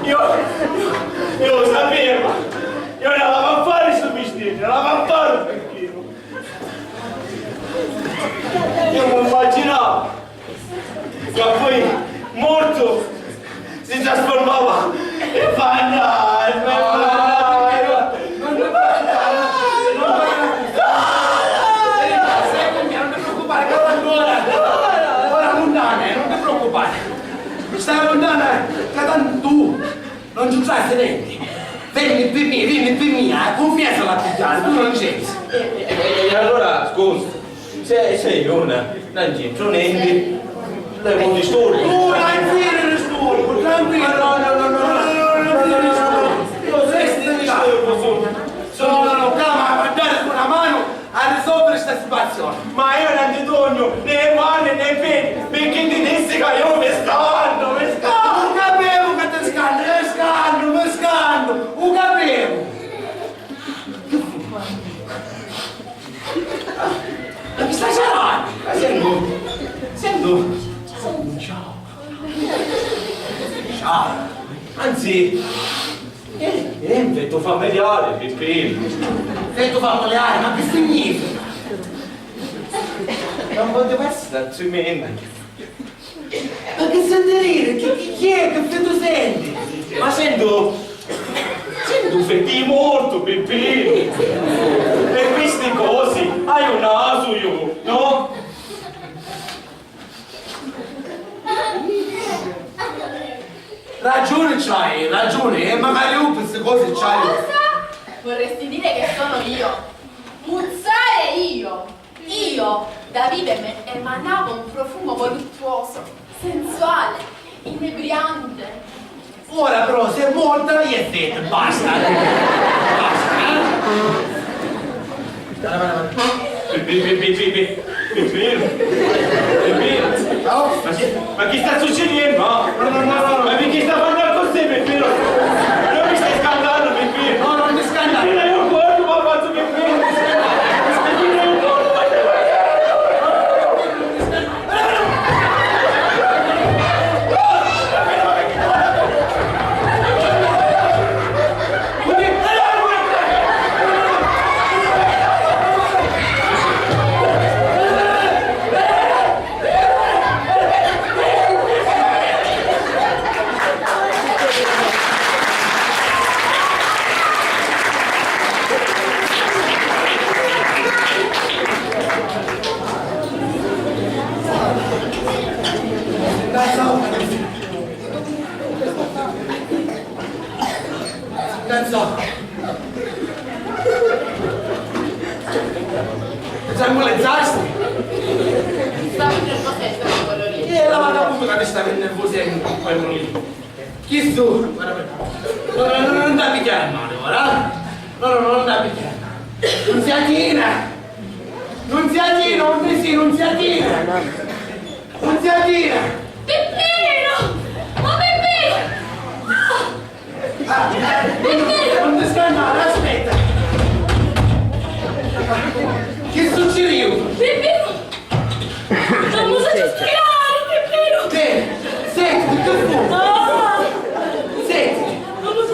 Io, io lo sapevo! Io non la va a fare sto mistero, non la va a fare perché io non immaginavo che poi morto si trasformava in fantasma. Stai lontana, eh, non ti preoccupare. Stai lontana, eh, che tanto tu non ci sai niente. Veni pi mia, veni pi mia, eh, cunfiessa la pigliare, tu non c'entri. E, e, e, e allora, scusa, se, se io non, non c'entro niente, lei non disturba. Tu non ti disturbo, tranquillo. No, no, no, no, no, non ti disturbo. Io se ti disturbo, sono, sono, no, no, no, calma, guardate con la mano. A risolviri sta situazioni. Ma io non ti dugnu né mali né peni, picchì ti dissi ca io mi scannu, mi scannu! U capivu ca ti scanni, mi scannu, mi scannu! U capivu! Chi fu? Ma chi sta ciarannu? Ma sentu, sentu, sentu, ciao. Ciao. Anzi, Eh, eh, fetu familiari, Pippinu. Fetu familiari, ma chi significa? Non poteva essere altrimenti. Ma chi senti diri? Chi, chi, chi è? Chi fetu senti? Ma sentu, sentu fetu di mortu, Pippinu. E questi cosi, hai un nasu io, no? Ragiuni c'hai, ragiuni, e magari u pi sti cosi c'hai. Cosa? Vorresti dire che sono io? Puzzare io? Io, da vide me, emanavo un profumo voluttuoso, sensuale, inebriante. Ora però si è morta, iè fetu, basta. Basta, eh? Pipì, pipì, pipì, pipì, pipì. Ma chi, ma chi sta succedendo? No, no, no, no, no. Ma picchì sta fannu accussì, Pipì? Non mi stai scandando, Pipì? No, non ti scandare. Pipì, io corro, ma faccio Pipì. Pipì, io corro, ma te Canzone. Tranquillizzasti? Stavi nervosendo quello lì. E la vagabundo che ti stavi nervosendo, quello lì. Chi su? Guarda, no, no, no, non da picchiare male ora, eh? No, no, no, non da picchiare. Nunziatina! Nunziatina, un sì, Nunziatina! Nunziatina! Peppino! Oh, Peppino! Ah, non, non ti scannare, aspetta! Chi succediu? Peppino! Ma cosa ci spiegare, Peppino? Te, senti, che fu? Ah! Senti,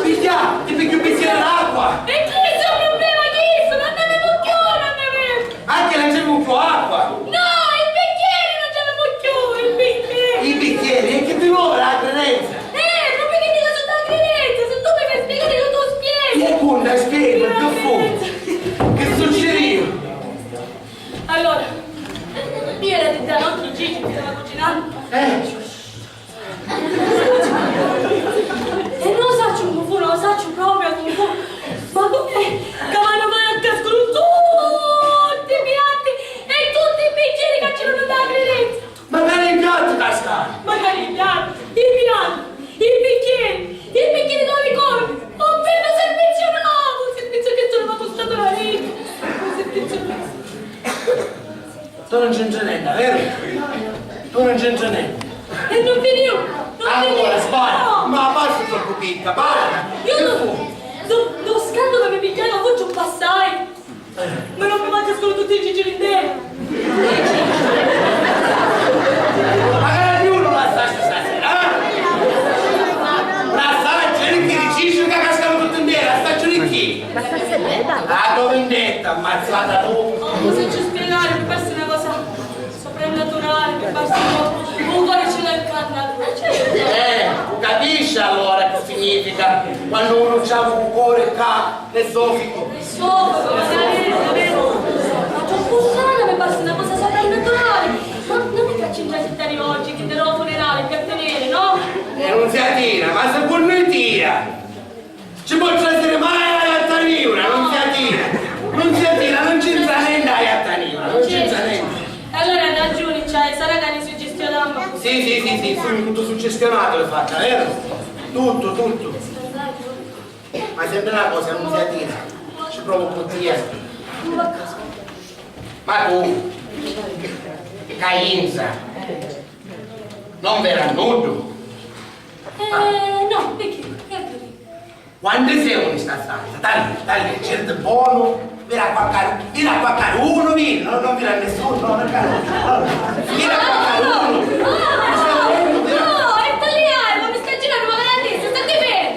piglia, ti pigghi un bicchiere d'acqua! E chi è il suo problema, chi è? Non ne avevo più, non ne avevo! Anche non c'è più acqua! No, il bicchiere non c'avevo più, il bicchiere! I bicchieri? E chi ti vuole la credenza? Eh, non mi dico sotto la credenza, se tu mi fai spiegare io ti spiego! Seconda, spiego, che fu? Che succediu? Allora, Stava cucinannu. Eh. E non lo saccio come fu, non lo saccio proprio come fu. Ma come? Che vanno mai a cascano tutti i piatti e tutti i bicchieri che c'erano da credere. Magari i piatti cascano. Magari i piatti, i piatti, i bicchieri, i bicchieri dove corri. Un vero servizio nuovo, un servizio che sono fatto stato la vita. Un servizio nuovo. Tu non c'entri nenti, vero? Tu non c'entri nenti. E non venivo, non venivo. Allora, sbagli. No. Ma basta troppo picca, basta. Io non, non, non scatto che mi pigliava, faccio passare. Ma non mi manca solo tutti i gigiri in terra. Magari più non la saccio stasera, eh? La saccio, ricchi di Ciccio che cascano tutti in terra, la saccio ricchi. La tua vendetta, ammazzata tu. Oh, non so ci spiegare, mi passa una cosa soprannaturale, mi passa un po', un cuore ce l'ho incantato. Eh, capisci allora che significa quando uno c'ha un cuore ca-, nesofico. Nesofico, ma davvero, davvero. Ma troppo strana, mi passa una cosa soprannaturale. Ma non è che ci già città di oggi, che te lo funerale per tenere, no? Eh, non si attira, ma secondo te? Ci può essere mai la gatta nera, non si attira, non si attira, non c'entra niente la gatta nera, non c'entra niente. E allora hai ragione, c'hai, sarà che ne suggestionammo. Sì, sì, sì, sì, sono tutto suggestionato, le faccio, vero? Tutto, tutto. Ma sempre una cosa, non si attira, ci provo un po' di tempo. Ma tu, Cainza, non vera nudo? Eh, no, perché? Che avviri? Quanti siamo in sta stanza? Dai, dai, certo buono. Vira quaccaru-, vira quaccarunu, vira, no, non vira nessuno, no, non vira. Vira quaccarunu. No, no, no, è italiano, ma mi sta girando, ma veramente, state bene.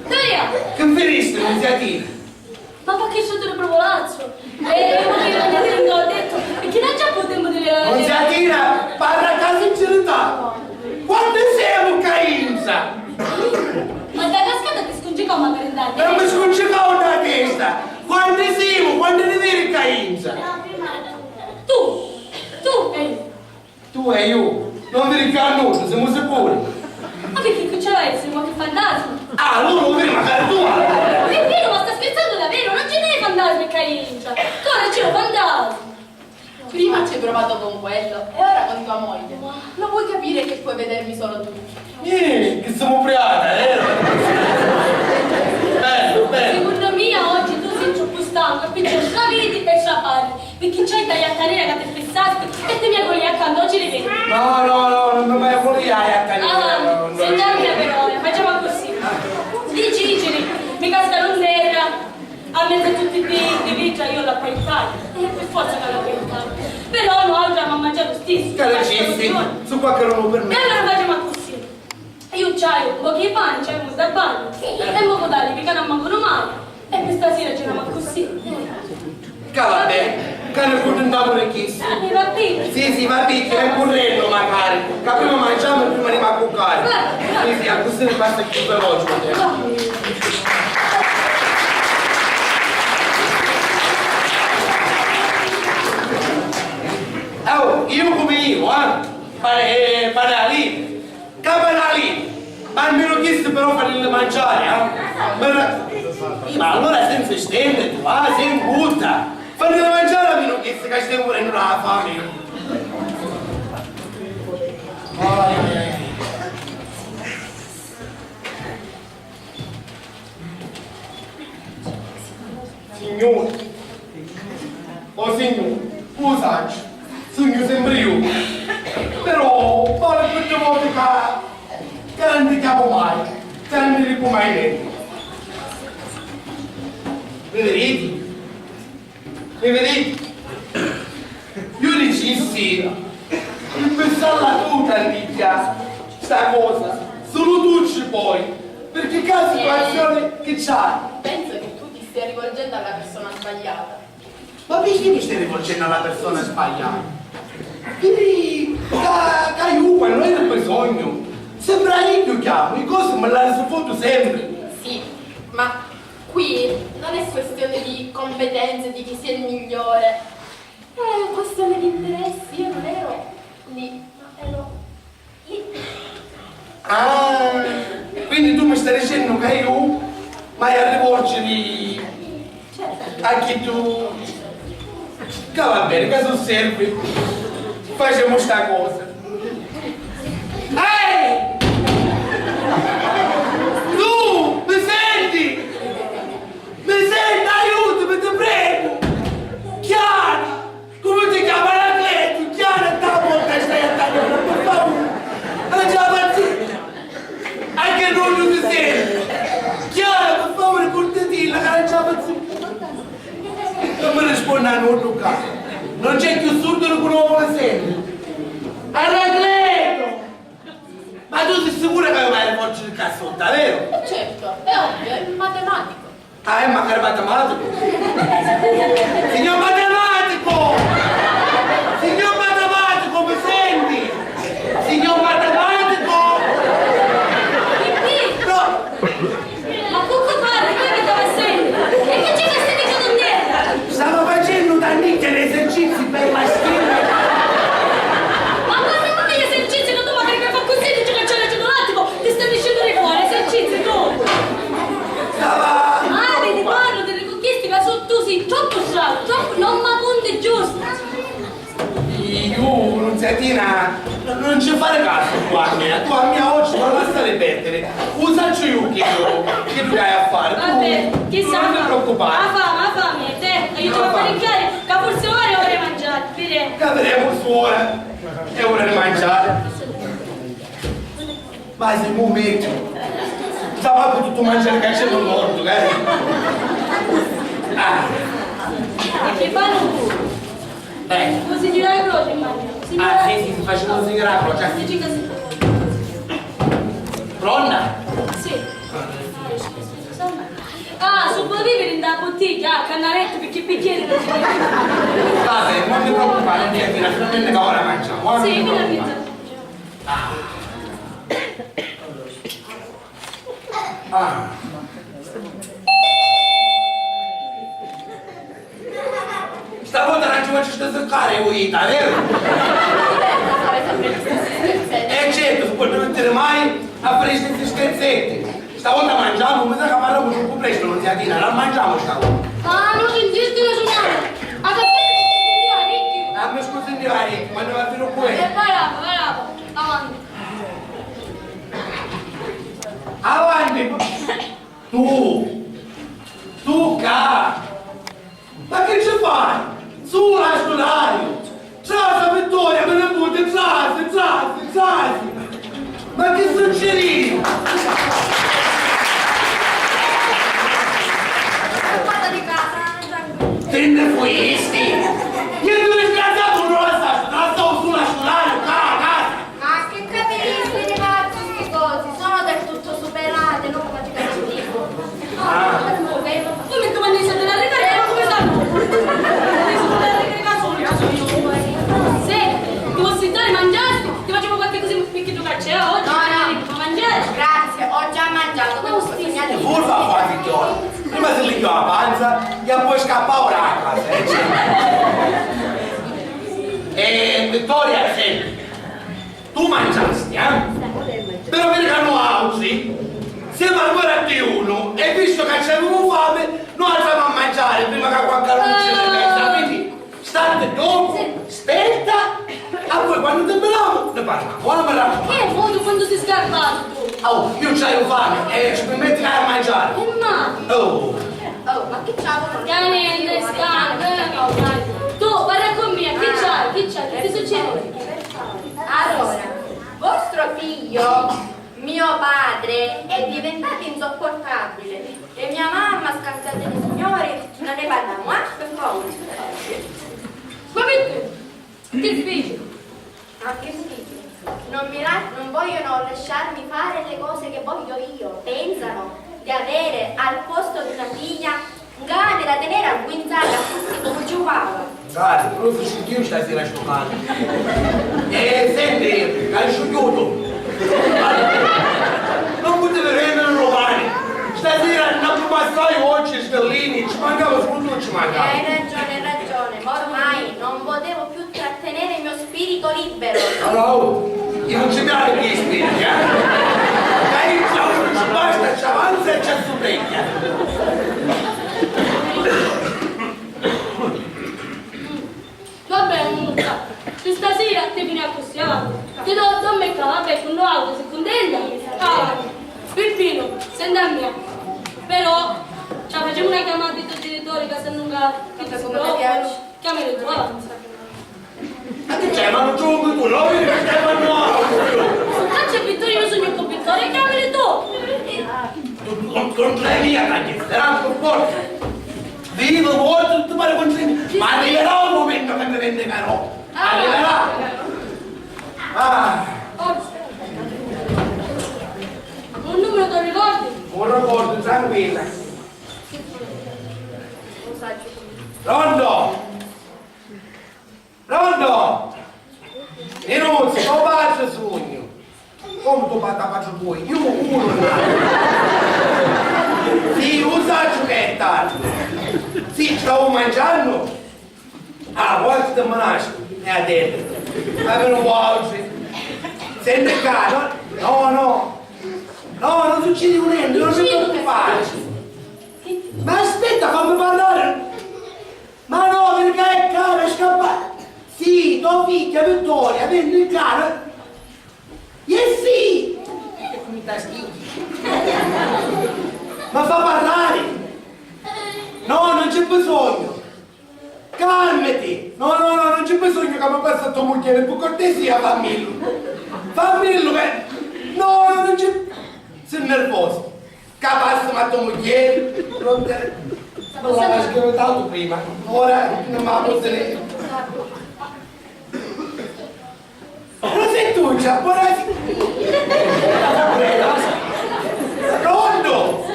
Dai. Che feriste, non si attira? Ma perché sono troppo volazzo? Eh, ma che non ti ho detto? E che non c'è più tempo di vedere. Non si attira, parla ca sincerità. Quanti siamo, Cainza? Ma da cascata ti scongi come a merendare? Non mi scongi come da testa. Quanti siamo? Quanti ne vedi, Cainza? Tu, tu, eh. Tu e io non vi ricca a nulla, siamo sicuri. Ma perché qui c'era essere qualche fantasma? Ah, allora lo vedi, magari tu, allora. È vero, ma sta scherzando davvero? Non ce n'è fantasmi, Cainza. Tu ora c'è un fantasma. Prima ci hai provato con quello e ora con tua moglie. Ma lo vuoi capire che puoi vedermi solo tu? Eh, che siamo ubriata, eh? Bello, bello. Secondo me oggi tu sei troppo stanco, perciò sciaviti e sciappati. Perché c'hai sta jatta nera ca ti fissasti e ti mi coli accantu, oggi li vedi? No, no, no, non mi voglio la jatta nera. Ah, no, no. Senti a me però, facciamo così. Dici, dici, mi cascano in terra, a mezzo a tutti i pi-, di vita io la parità, e per forza che la parità. Però noi abbiamo mangiato stesso. Cara Cessi, su qualche roba per me. E allora facciamo così. Io c'hai un poco di pane, c'hai un da bagno. E mo dai, che non mancano mai. E per stasera ci andiamo così. Ca va bene, ca ne cuntentamu di chistu. Eh, va bene. Sì, sì, va bene, che è currenno magari. Ca prima mangiamo e prima andiamo a cuccare. Va. Sì, sì, così mi passa più veloce. Va. Oh, io come io, eh? Pane, eh, pane a lì. Capanali! Ma almeno chistu però falilli manciari, eh? Ma, ma allora senza stende tu, ah, sei in butta! Falilli manciari almeno chistu ca stemu murennu dâ fami! Ai, ai, ai. Signuri, o signuri, u sacciu, sugnu sempri iu. Però vali tutti i voti ca, ca non ti chiamu mai, ca non ti dicu mai nenti. Mi viditi? Mi viditi? Iu dicissi, mpissalla tu, Candidia, sta cosa, sulu tu ci poi, pirchì ca situazioni chi c'hai? Penso che tu ti stia rivolgendo alla persona sbagliata. Ma pirchì mi stai rivolgennu a la persona sbagliata? Viri ca, ca iu quannu era bisognu, sempri a iddu chiamu, i cosi mi la risufuttu sempri. Sì, ma qui non è questione di competenze, di chi sia il migliore. È questione di interessi, io non ero Ah, quindi tu mi stai dicennu ca iu m'haiu a rivolgiri a chiddu ca va beni, ca s'osservi, facemu sta cosa. Ehi! Tu mi senti? Mi senti? Aiutami, ti pregu! Chiara! Comu ti chiami? Anacletu! Chiara, sta porta stai a tagliare, per favore! Andiamo a zitto! Anche noi non si sente! Chiara, per favore, portatilla, che non ce la facciamo! Non mi risponde a nulla, qua. Non c'è più surdo che non vuole sentire. Anacleto! Ma tu sei sicura che vai a forza il cassotto, vero? E certo, è ovvio, è matematico. Ah, è magari matematico? Signor matematico! Signor matematico, mi senti? Signor matematico! Pipì! No! Ma cu cu parri? Cu è chi ti va a sentiri? E chi c'è ca stai dicendo nierda? Stava facendo tannicchia di esercizi per maschili. Ma guarda, ma che esercizi, non tu magari per far così, dici che c'è il cedolatico, ti stai dicendo di fare esercizi tu. Stava... Ah, vedi, parlo delle conquiste, ma su, tu sei troppo sciatto, troppo, non mi conti giusto. Iu, nunziatina, n-, non ci fare caso tu a mia, tu a mia oggi non lasciare perdere. U sacciu iu chiddu, chiddu che hai a fare. Vabbè, tu chissà, non ti preoccupare. A fame, a fame, te, aiutami a parecchiare, che forse ora è ora di mangiare, vedi? Che vedremo suora, è ora di mangiare. Ma si mu metti. Stava con tutto mangiare che c'è un morto, eh? Ah. E che fanno? Eh. Così di la croce, immagino. Ah, sì, sì, si faceva un sigaro, cioè. Dici così. Pronta? Sì. Ah, su può vivere in da bottiglia, ah, cannaretto, perché bicchieri non si... Vabbè, non ti preoccupare, non ti finalmente che ora mangiamo, ora non ti preoccupare. Sì, finalmente. Ah. Ah. Stavolta non ci faccio sta zuccare, vuita, vero? E certo, si può mettere mai a fare questi scherzetti. Stavolta mangiamo, mi sa che parliamo troppo presto, non si attina, non mangiamo stavolta. Ah, non si insiste, non suonare. Ah, mi scusi, Dio, Dio. Ah, mi scusi, Dio, Dio, ma non la tiro qui. E bravo, bravo, avanti. Avanti! Tu! Tu ca! Ma che ci fai? Su, lasciu l'aria! Trasa, Vittoria, me ne butti, trasi, trasi, trasi! Ma che succede? Porta di casa, tranquillo. Te ne fuisti? Che tu disgraziato non la sa, trasa, su, lasciu l'aria, ca, casa! Ma che capisti di pazzi sti cosi? Sono del tutto superate, non come ti dico. Ah. Voi mi domandate se te la ricarica, ma come sanno? Come se te la ricarica solo, io sono io. Se ti vuoi sentare, mangiasti, ti facciamo qualche cosa perché tu caccia, eh, oggi. No, no. Ma mangiare? Grazie, ho già mangiato, devo consegnare. Furba qua, figliola. Prima si limpia la panza e poi scappa ora a casa, eh, cioè. E Vittoria, sì. Tu mangiasti, eh? Però vedi ca nuautri semu ancora a digiunu e vistu ca ci avemu fami, nuatri avemu a mangiari prima ca qualcunu ci si pensa, quindi statti ddocu, spetta, e poi quannu timbiramu ni parlamu, ora mi raccumannu. Che vuoi tu quandu si sgarbato tu? Oh, iu ci haiu fami e ci pirmetti ca haiu a mangiari. E ma... Oh. Oh, ma chi c'ha? Ca nenti, sta, eh, oh, dai. Tu, parra cu mia, chi c'hai? Chi c'hai? Chi ti succedi? Allora, vostro figlio, mio padre, è diventato insopportabile e mia mamma, scansata di signori, non ne parliamo, eh? Per favore. Ma perché? Che figlio? Ma che figlio? Non mi la-, non vogliono lasciarmi fare le cose che voglio io. Pensano di avere al posto di una figlia un cane da tenere agguinzato a tutti come un chihuahua. Dai, lu fici Diu stasira stu cane. E senti, ca è sciugghiutu. Non putevi rendere lu pani. Stasira n'abbrumassai oci e sgallini, ci mancava sulu tu, ci mancava. Hai ragione, hai ragione, ma ormai non potevo più trattenere il mio spirito. Libero. No, no, io non ci piace chi spinge, eh? Dai, ci basta, ci avanza e ci assupregghia. Va bene, Nunuzza, pi stasira ti fini accussì, avanti. Ti do zomba e cava, vabbè, cu no autu si cuntenta? Avanti. Pippinu, senti a mia. Però, ci facemu una chiamata di to genitore, ca se no, ca ti si preoccupa. Chiamali tu, avanti. Ma chi c'è? Ma non ci vuoi tu? No, io che stai parlando? Caccia Vittorio, io sugnu cu Vittorio, chiamali tu. Tu, tu, tu non c'è mia, dai, che sarà un po' forte. Vivo, vuoi, tu, tu pare con... Ma arriverà un momento che mi vendicherò. Arriverà. Ah. Un numero ti ricordi? Un ricordo, tranquilla. Pronto? Pronto? Ninuzzu, to patri sugnu. Comu to pa-, to patri tua? Iu puru. Sì, u sacciu che è tardi. Sì, ci stavu manciannu? Ah, vuoi ti menascu? E a te. Ma per un vuoi? Senti qua, no? No, no. No, non succede niente, non ti preoccupare. Ma aspetta, fammi parlare. Ma no, perché è cara, è scappata. Sì, tua figlia Vittoria, venne in casa. Eh sì! Ma fa parlare! No, non c'è bisogno. Calmati! No, no, no, non c'è bisogno che mi passa tua moglie, per cortesia, fammillo. Fammillo, che... No, no, non c'è... Sei nervoso. Ca passa ma to mugghieri, non te, non l'aveva sghirottato prima, ora non mi la può tenere. Rosettuccia, buonasera. Pronto?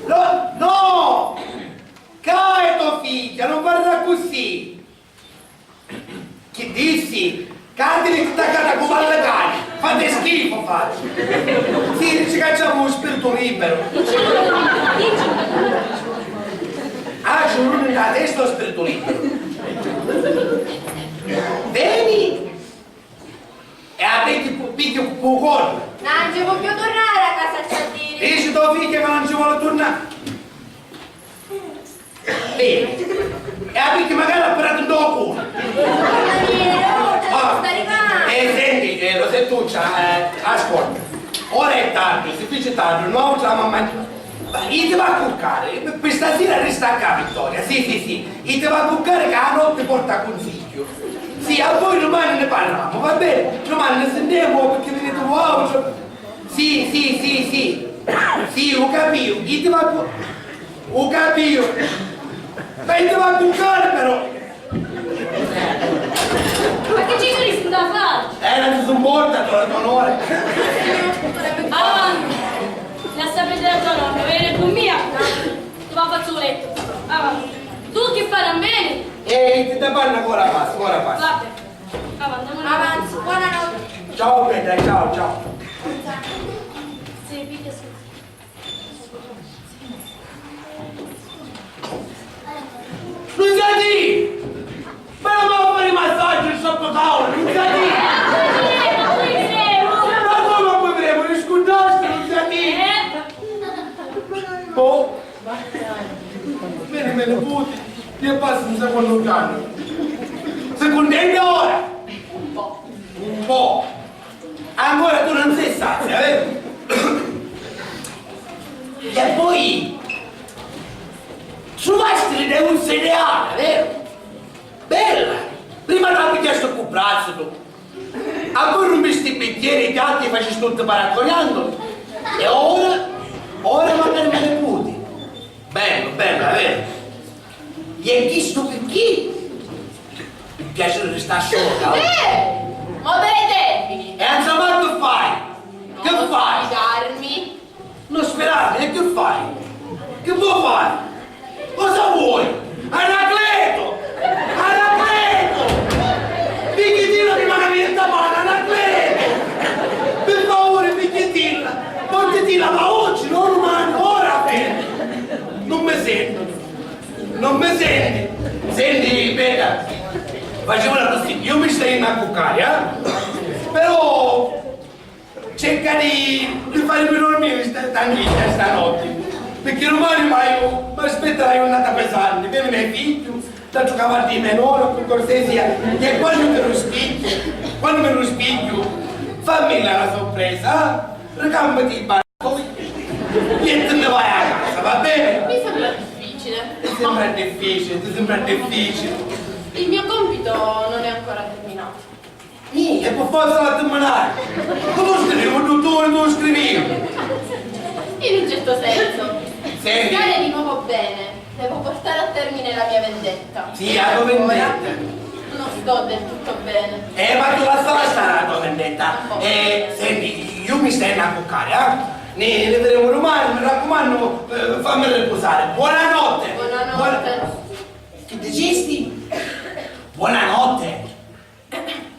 No, no! Ca è to figlia, non parla così. Chi dissi? Ca ti li staccata cu palla cani! Fate schifo, fate! Sì, dici ca c'è un spirito libero. Ah, c'è uno nella testa un spirito libero. Veni! E a picchi, picchi cu corno. Non ci può più tornare a casa, c'è a dire. Dici tua figlia che non ci vuole tornare. Vedi? E a picchi magari ha pirato un docu. Ah, eh, senti, eh, Rosettuccia, eh, ascolta. Ora è tardi, si dice tardi, noi ci siamo a mangiare. Ma io ti va a cuccare, per stasera resta qua, Vittoria. Sì, sì, sì. Io ti va a cuccare che la notte porta consiglio. Sì, a voi domani ne parliamo, va bene? Domani ne sentiamo perché venite voi. Sì, sì, sì, sì. Sì, ho capito. Io ti va a cu-, ho capito. Ma io ti va a cuccare però. Ma che ci sono in sta faccia? Eh, non si sopporta, tua onore. Avanti. Lascia perdere a tua nonna, vieni con mia. Ti va a fazzuletto. Avanti. Tu che fai, non veni? Eh, ti da panna ancora passa, ancora passa. Vabbè. Avanti, avanti. Avanti, buonanotte. Ciao, Petra, ciao, ciao. Sì, picchia su. Nunziati! Ma non va a fare i massaggi il sottotono, Nunziati! Ma come poi vedremo? Li scurdasti, Nunziati? Boh! Vedi, me niputi, che passa un secondo piano. Sei contenta ora? Un po'. Un po'. Ancora tu non sei sazia, vero? E poi truvasti l'idea ideale, vero? Bella! Prima ti pigliasti cu brazzu tu, a poi rumpisti i bicchieri, i piatti, facisti tutti paracoriando. E ora? Ora magari me niputi. Bello, bella, vero? E chistu picchì? Mi piace di restà sola. Eh! Modera i termini! E insomma che fai? Che fai? Non sfidarmi. Non sfidarmi, e che fai? Che vuoi fare? Cosa vuoi? Anacleto! Anacleto! Picchitilla prima che mi sta male, Anacleto! Per favore, picchitilla! Portatilla, ma oggi, non domani, ora, fermi! Non mi sentono! Non mi senti? Senti, Petra, facciamola così, io mi Stai a cuccari, eh? Però cerca di, di farmi dormiri sta, sta, stanotti, picchì dumani m'haiu, m'aspetta na jurnata pesanti, veni me figghiu, t'haiu cavati di me nonna, pi cortesia, e quannu mi rispigghiu, quannu mi rispigghiu, fammi la, la sorpresa, eh? Ricàmpati i pantaloni e ti ne vai a casa, va bene? Mi sembra difficile. Ti sembra difficile, ti sembra difficile. Il mio compito non è ancora terminato. Mì, è per forza da terminare. Ma tu scrivi, un dottore, tu scrivi. In un certo senso. Senti. Stare di nuovo bene. Devo portare a termine la mia vendetta. Sì, la tua vendetta. Non sto del tutto bene. Eh, ma tu lascia stare la tua vendetta. Eh, senti, io mi stenno a cuccare, eh? Ne, ne vedremo domani, mi raccomando, eh, fammi riposare. Buonanotte. Buonanotte. Buona-, che dicisti? Buonanotte.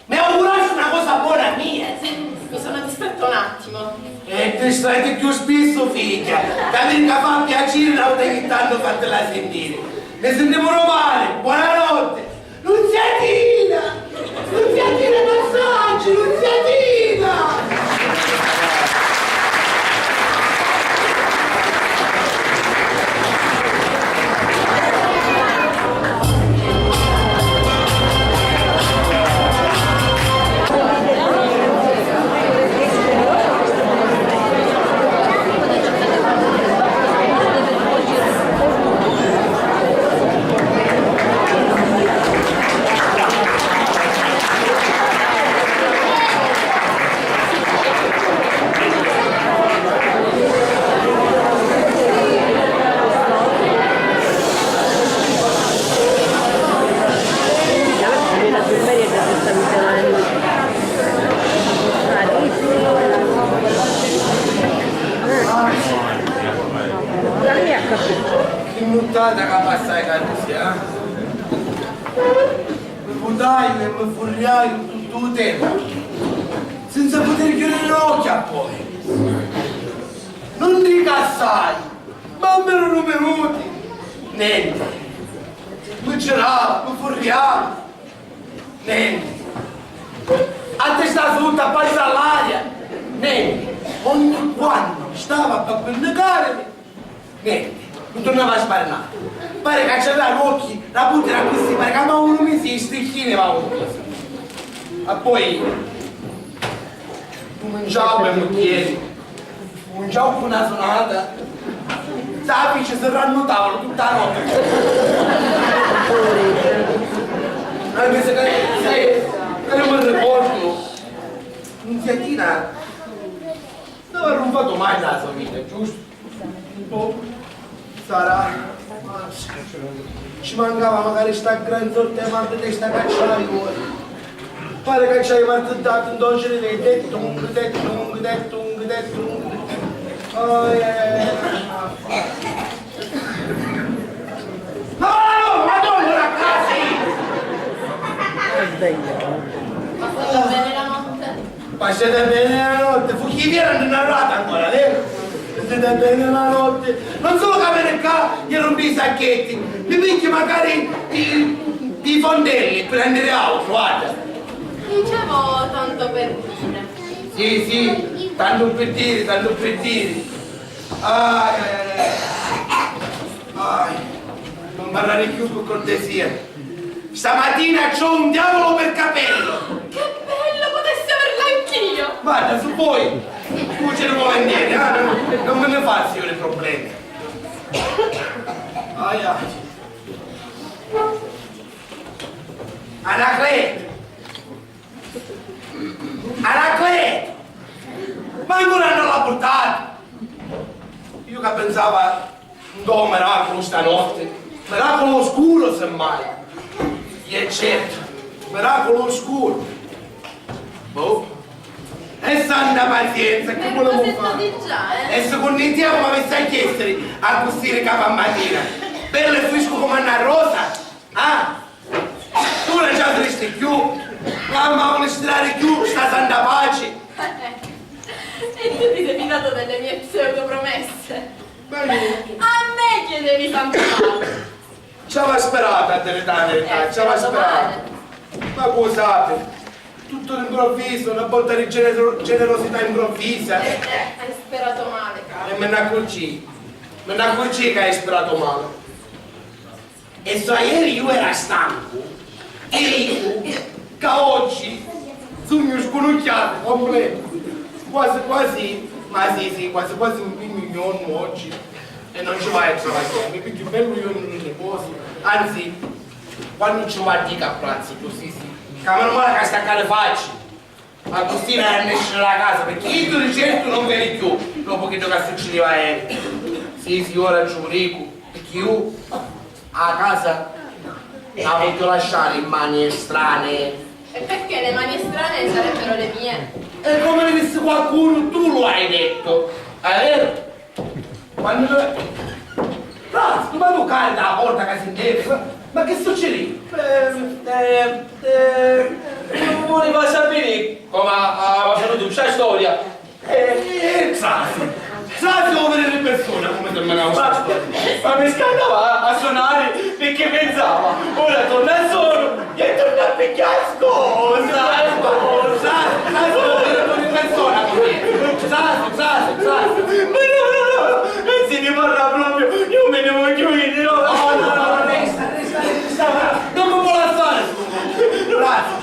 Mi augurassi una cosa buona a mia. Mi sono distratta un attimo. E ti strai più spesso, figlia. Capì ca fa piacere, una volta ogni tanto fatela sentire. Ne sentiamo domani. Buonanotte. Nunziatina! Nunziatina, passaggio, Nunziatina! Chi nuttata ca passai ca tu sia, eh? Mi vuttaiu e mi furriaiu tuttu u tempu, senza putiri chiudiri l'occhi a poi. Non ricassai, ma almenu dui minuti, nenti. Mi girava, mi furriava, nenti. A testa sutta, a panza all'aria, nenti. Ogni quannu stava pi appinnicarimi, nenti, nun turnava a spari nenti. Pari ca c'aveva l'uocchi, la puttana accussì, pari ca m'avunu misi i sticchini, m'avunu misi. E poi cuminciau pi mugghieri, cuminciau cu na sunata, sa fici sirrannu u tavulu tutta la notti. Anche se, se, se mi ricordu, Nunziatina non aveva rumfatu mai nella sua vita, giusto? Boh, sarà. Ci mancava macari sta gran sorte di mal di testa ca c'hai ora. Pare ca c'hai martiddatu in due cervelli, tettung, tettung, tettung, tettung. Oh, yeah. No, no, no, Madonna, ora casi! Passata bene la notte? Passata bene la notte, fu chi era in una rata ancora, vero? Passata bene la notte. Non solo che vene qua, gli rompi i sacchetti, mi picchio magari i, i fondelli per andare altro, guarda. Dicevo tanto per dire. Sì, sì, tanto per dire, tanto per dire. Ai, ai, ai, ai. Ai, non parlare più per cortesia. Stamattina c'ho un diavolo per capello! Che bello, potessi averlo anch'io! Guarda, se vuoi, cuciremo volentieri, eh? Non, non me ne faccio io dei problemi. Ai, ai. Anacleto! Anacleto! Ma ancora non l'ha portato? Io che pensava un miracolo stanotte, miracolo scuro semmai. E certo, miracolo scuro. Boh. E santa pazienza, che volevamo fare? E secondo te come avessi a chiedere a custì di capo a mattina? Bello e fresco come una rosa? Ah? Tu non ci cresti più? Mamma, non stirare più sta santa pace? E tu ti sei fidato delle mie pseudo promesse? Ma io... A me chiedevi santa pace! Ci aveva sperato, a dire la verità, ci aveva sperato. Ma cu' u sapi? Tuttu d'improvvisu, na botta di gener-, generosità improvvisa. Eh, eh, hai sperato male, caro. E mi nn'accurcii, mi nn'accurcii ca hai sperato male. E so aieri iu era stancu, e iu ca oggi sugnu scunucchiatu completu. Quasi quasi, ma sì, sì, quasi quasi mi pignu un jornu oggi e non ci vaiu a travagghiari, mi pigghiu un bellu jornu di riposu, anzi, quannu ci vaiu a diri ca prazzu, sì, sì, ca menu mali ca stacca di facci. Agustina è a nesciri dâ casa, picchì iddu di certu non veni cchiù, dopu chiddu ca succidiu aieri. Sì, sì, ora ci u dicu, picchì iu a casa la vogghiu lasciari in mani estranee. E perché le mani estranee sarebbero le mie? E comu mi dissi qualcunu, tu lu hai dettu, è veru? Quannu... Frasi, ma tu cari dâ porta ca si nteni? Ma, ma chi succidi? Eh, eh, eh, vuliva sapiri comu a-, avia finutu sta storia. Eh, eh, trasi, trasi, o viri di persona comu terminau sta storia. Ma mi scannava a, a sunari picchì pinsava, ora torna sonu. E torna a pigghiari scusa, scusa, scusa, scusa, ogni persona comu è. Scusa, scusa, scusa. Ma no, no, no, non si ne parla proprio, io me ne voglio iri, no? No, no, no, resta, resta, resta, non mi può lasciare. Grazie.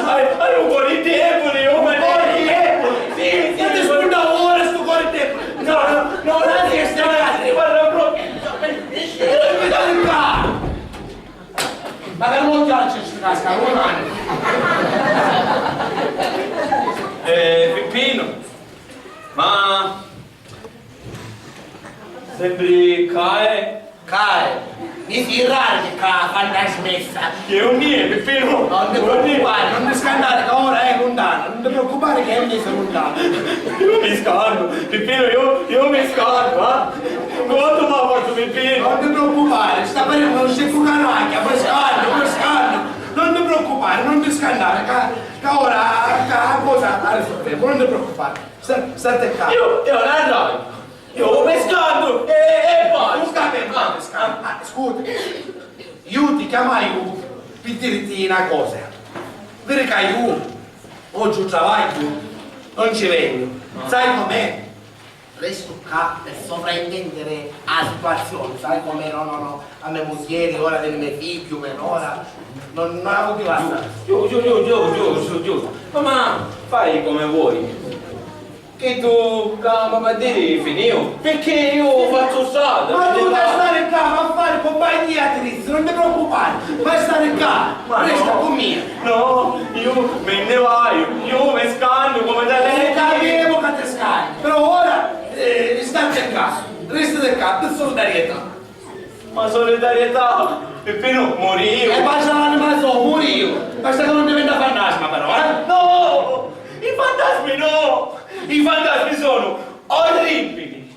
Hai, hai un cuore debole, io me ne... Un cuore debole? Sì, sì. Ma ti spunta ora sto cuore debole? No, no, no, non si ne parla proprio. Ma che non piace sta casca, come mai? Eh, Pippinu, ma sembri ca è? Ca è? Mi si rari ca fantasmessa. Che un niente, Pippinu. Non ti preoccupare, non ti scannare, che ora è lontano. Non ti preoccupare che è messo lontano. Io mi scanno, Pippinu, io, io mi scanno, eh? Quantu m'ha fattu pipì? Non ti preoccupare, sta venennu un sciccu canagghia, frescannu, frescannu. Non ti preoccupare, non ti scannare, ca, ca ora, ca, a cosa, a risolvemu, non ti preoccupare. Sta, state calmo. Io, io non arrabbio, io mi scanno e, e poi. Non scappi, non scappi. Ah, scusa, io ti chiamai pi diriti na cosa. Viri ca io oggi u travagghiu non ci vegnu. Sai com'è? Restu ccà pi sovraintendiri a situazioni, sai com'è, no, no, no, a me mugghieri, ora di me figghiu, per ora, non, non la vogghiu lasciari. Giustu, giustu, giustu. Ma, ma fai come vuoi. Chiddu ca m'ha a diri finiu, picchì iu fazzu strata. Ma tu vai a stari ccà, va a fari cumpagnia a Trizzu, non ti preoccupari, vai a stari ccà. Ma resta no, cu mia. No, io me ne vaiu, io me scannu come da lei. Capemu ca ti scanni, però ora, eh, stati ccà, restati ccà, pi solidarietà. Ma solidarietà, Pippinu murìu. E paci all'anima sua, murìu. Basta ca non diventa fantasma però, eh? No! I fantasmi no! I fantasmi sono orribili!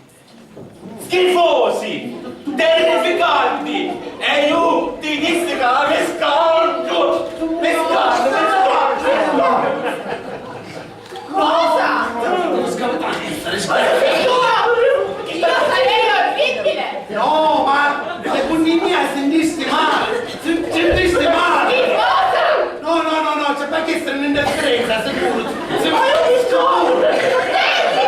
Schifosi! Terrificanti! E io ti dissi ca mi scannu! Mi scannu, mi scannu! Cosa? Non scappa essere. Signora! Io sarei orribile! No, ma secunnu mia sintisti mali! Sin-, sintisti mali! Di cosa? No, no, no, no, c'è perché essere un'interferenza, sicuro! Sicuro!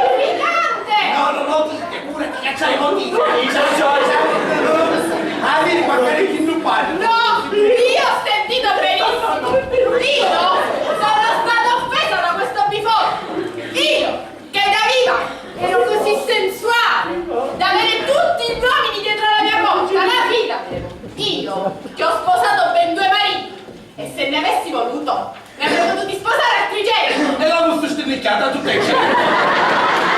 Terrificante! No, no, no, ti, ti pure ti cacciai i motivi! Ciao, ciao, ciao! No, no, no, ah, vedi, magari ti non parli! No! Io ho sentito benissimo! Io sono stata offesa da questo biforte! Io! Che da viva ero così sensuale da avere tutti gli uomini dietro la mia porta, la fida! Io, che ho sposato ben due mariti, e se ne avessi voluto, ne avrei potuti sposare altri cento! E l'avustu stinnicchiata tutta insieme!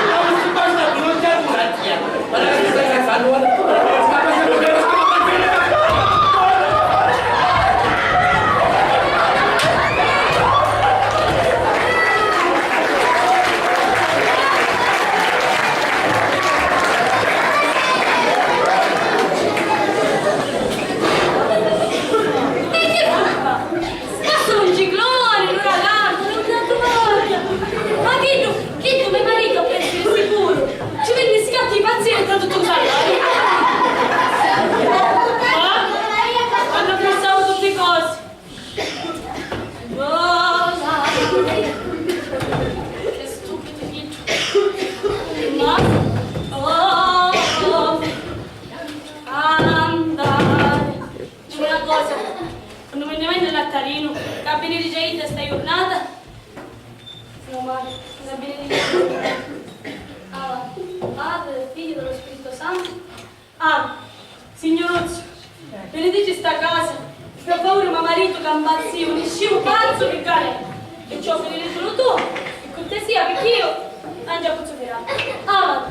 L'avustu bastato un'occhiatura a tia! Ma la stai cazzando, guarda! E che fa? Ma sulu un cicloni, un uraganu, un tantu voglia! Ma chiddu La benedizione. Ave, Padre, Figlio e dello Spirito Santo. Ah, Signuruzzu, benedici sta casa, pi favuri, ma maritu ca 'mpazzìu, niscìu pazzu pi cari, e ciò finiri sulu tu, pi curtesia, picchì iu non ci pozzu fidari. Ah,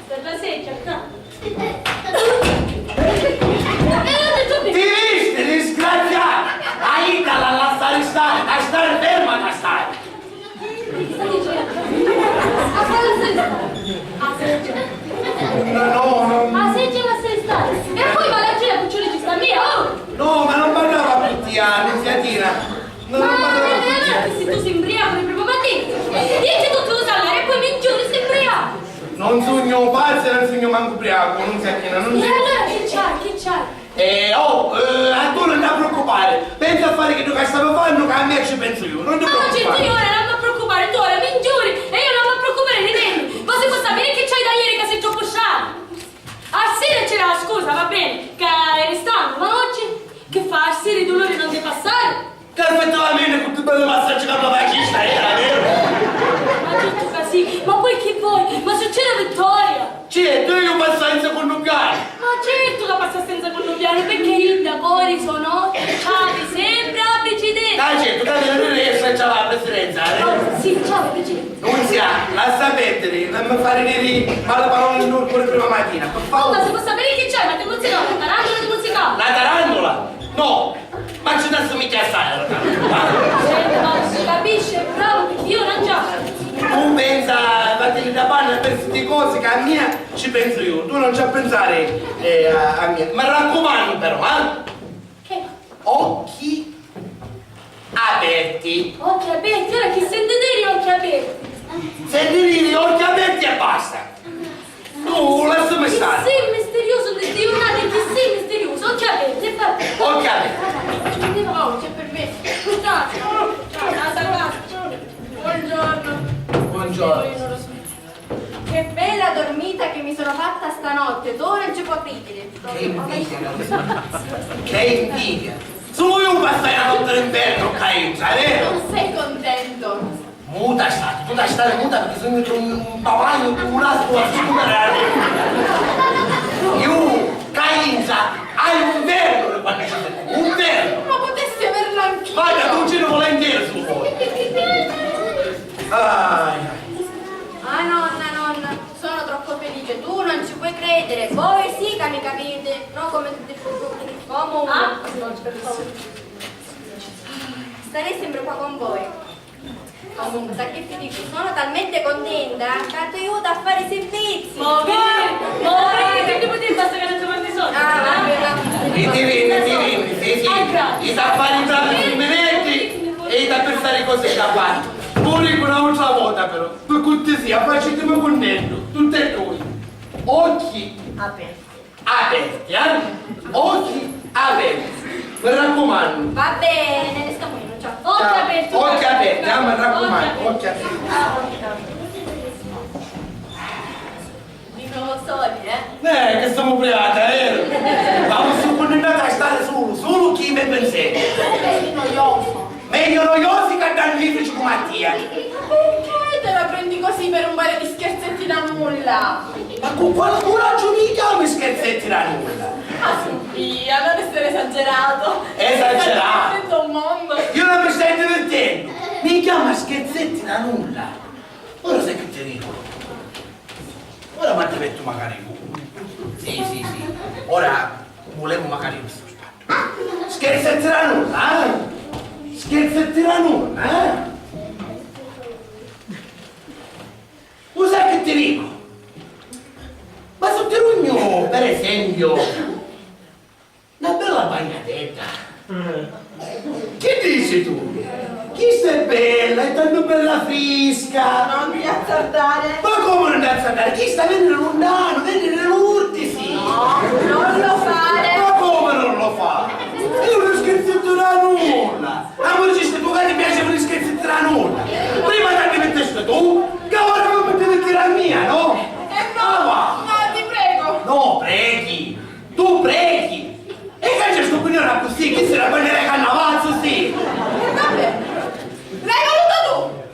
sta seggia, no? Ti visti, disgraziata! A idda la lassari stari, a stari ferma ca stai! Chi sta dicennu? A quale sei stata? A seggia. No, no, no. A seggia la sei stata. E poi va la gira cu ci regista mia, oh! No, ma non parlava a tia, Nunziatina. No, non parlava a tia. Ma si tu sei imbriaco di prima mattina, dici tutto lo salare e poi mi giuri sei imbriaco. Non sugnu pazzu e non sugnu mancu ubriacu, Nunziatina, non... E allora chi c'hai, chi c'hai? Eh, oh, eh, a tu non ti preoccupari. Pensa a fari chiddu ca stavi fannu, ca a mia ci pensu iu. Non ti... Ma preoccupari. Tu ora non mi preoccupari, tu ora mi ingiuri e io non mi preoccupari di niente. Ma si può sapere chi c'hai da ieri ca sei troppo sciato? A sera c'era la scusa, va bene, ca eri stanco, ma oggi che fa? A sera i dolori non ti passare? Ca effettivamente cu tutti belli massaggi ca mi facisti era, vero? Ma certu ca sì, ma poi chi vuoi? Ma succede Vittoria! Certu, io passai in secondo piano. Ma certu ca passasti in secondo piano, perché idda cori so notti, c'avi sempre a precedenza. Ah, certu, ca vero, il resto c'ha la precedenza, eh? Oh, sì, c'ha la precedenza. Nunzia, lassa perdiri, non mi fari diri mala parola in onore pure prima mattina, per favore. Oh, ma si può sapere chi c'è? Ma ti muzzica, la tarantola ti muzzica? La tarantola? No, ma ci t'assomigghia assai, allora. Senti, ma non si capisce proprio, io non già. Tu pensa, vattene da panna per sti cose che a mia ci penso io, tu non ci a pensare, eh, a, a mia. Mi raccomando però, eh? Che? Occhi aperti. Occhi aperti? Ora chi senti diri occhi aperti? Senti diri occhi aperti e basta. Tu lassami stari. Chi sì misterioso, di una di chi sì misterioso, occhi aperti e va. Occhi aperti. Oh, c'è per me. Scusate. Buongiorno. Buongiorno. Che bella dormita che mi sono fatta stanotte, tu non ci puoi credere. Che invidia, che invidia. Sulu iu passai la notte d'inverno ccà intra, vero? Non sei contento? Muta stati, tu t'hai stari muta perché sugnu un, un bavagnu cu un ascu a scutere. Iu ccà intra haiu un vernu quannu ci fermu, un vernu. Ma potessi averlo anch'io. Guarda, tu ci ne volentieri su poi. Ai, ai. Ah, nonna, nonna, sono troppo felice, tu non ci puoi credere. Voi sì che mi capite, no come, come un... Ah, no, per favore. Starei sempre qua con voi. Comunque, sa che ti dico, sono talmente contenta che ti aiuto a fare i servizi. Ma vedi, ma vedi, che tipo di basta che non ti mandi soldi? Ah, vabbè, vabbè. E ti vedi, ti vedi, sì, sì. Ah, grazie. I t'affari proprio sui minetti e i t'appizzari cose da fare. Pure con un'altra volta però, per cortesia, facitemi cuntentu, tutte e due. Occhi aperti. Aperti, eh? Occhi aperti. Mi raccumannu. Va bene, ne stiamo in un... Occhi aperti, occhi aperti, eh, mi raccumannu, occhi aperti. Di nuovo soli, eh? Eh, che siamo ubriachi, eh? Ma non sono condannati a stare solo, solo chi mi pensa. Meglio noiosi che dannifici come a tia. Ma perché te la prendi così per un paio di scherzetti da nulla? Ma con quale coraggio mi chiami scherzetti da nulla? Ma su via, non essere esagerato. Esagerato? Stai divertendo un mondo. Io non mi stai divertendo. Mi chiama scherzetti da nulla. Ora sai che ti dico? Ora m'addivettu macari cu. Sì, sì, sì. Ora vulemu macari cu stu spattu. Scherzetti da nulla, eh? Scherzetti da nulla, eh? U sai chi ti dicu? Ma su ti rugnu, per esempio, na bella bagnatedda. Chi dici tu? Chista è bella, è tanto bella frisca. Non ti azzardare. Ma come non ti azzardare? Chista veni di luntanu, veni di l'Urtisi. No, non lo fare. Ma come non lo fa? È uno scherzetto da nulla. Ma voi ci stai giocando, mi piace uno scherzetto da nulla. Prima ti mettesti tu, che ora non mi devi tirare mia, no? Eh no, ah, ma ti prego. No, preghi. Tu preghi! E ca c'è stu cugnone accussì, chi si la prenderà cannavazzu, sì! E vabbè, l'hai voluto tu!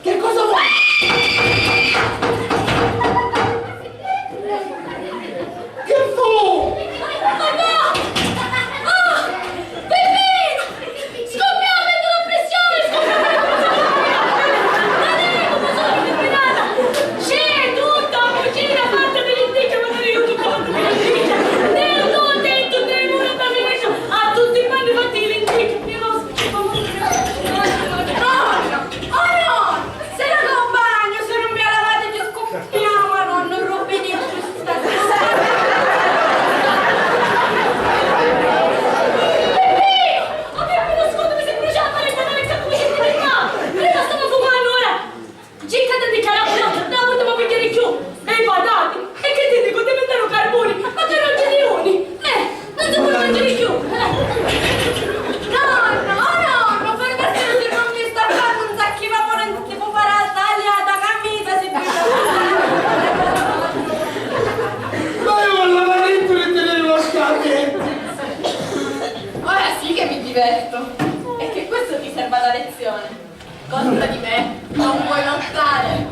Di me non vuoi lottare?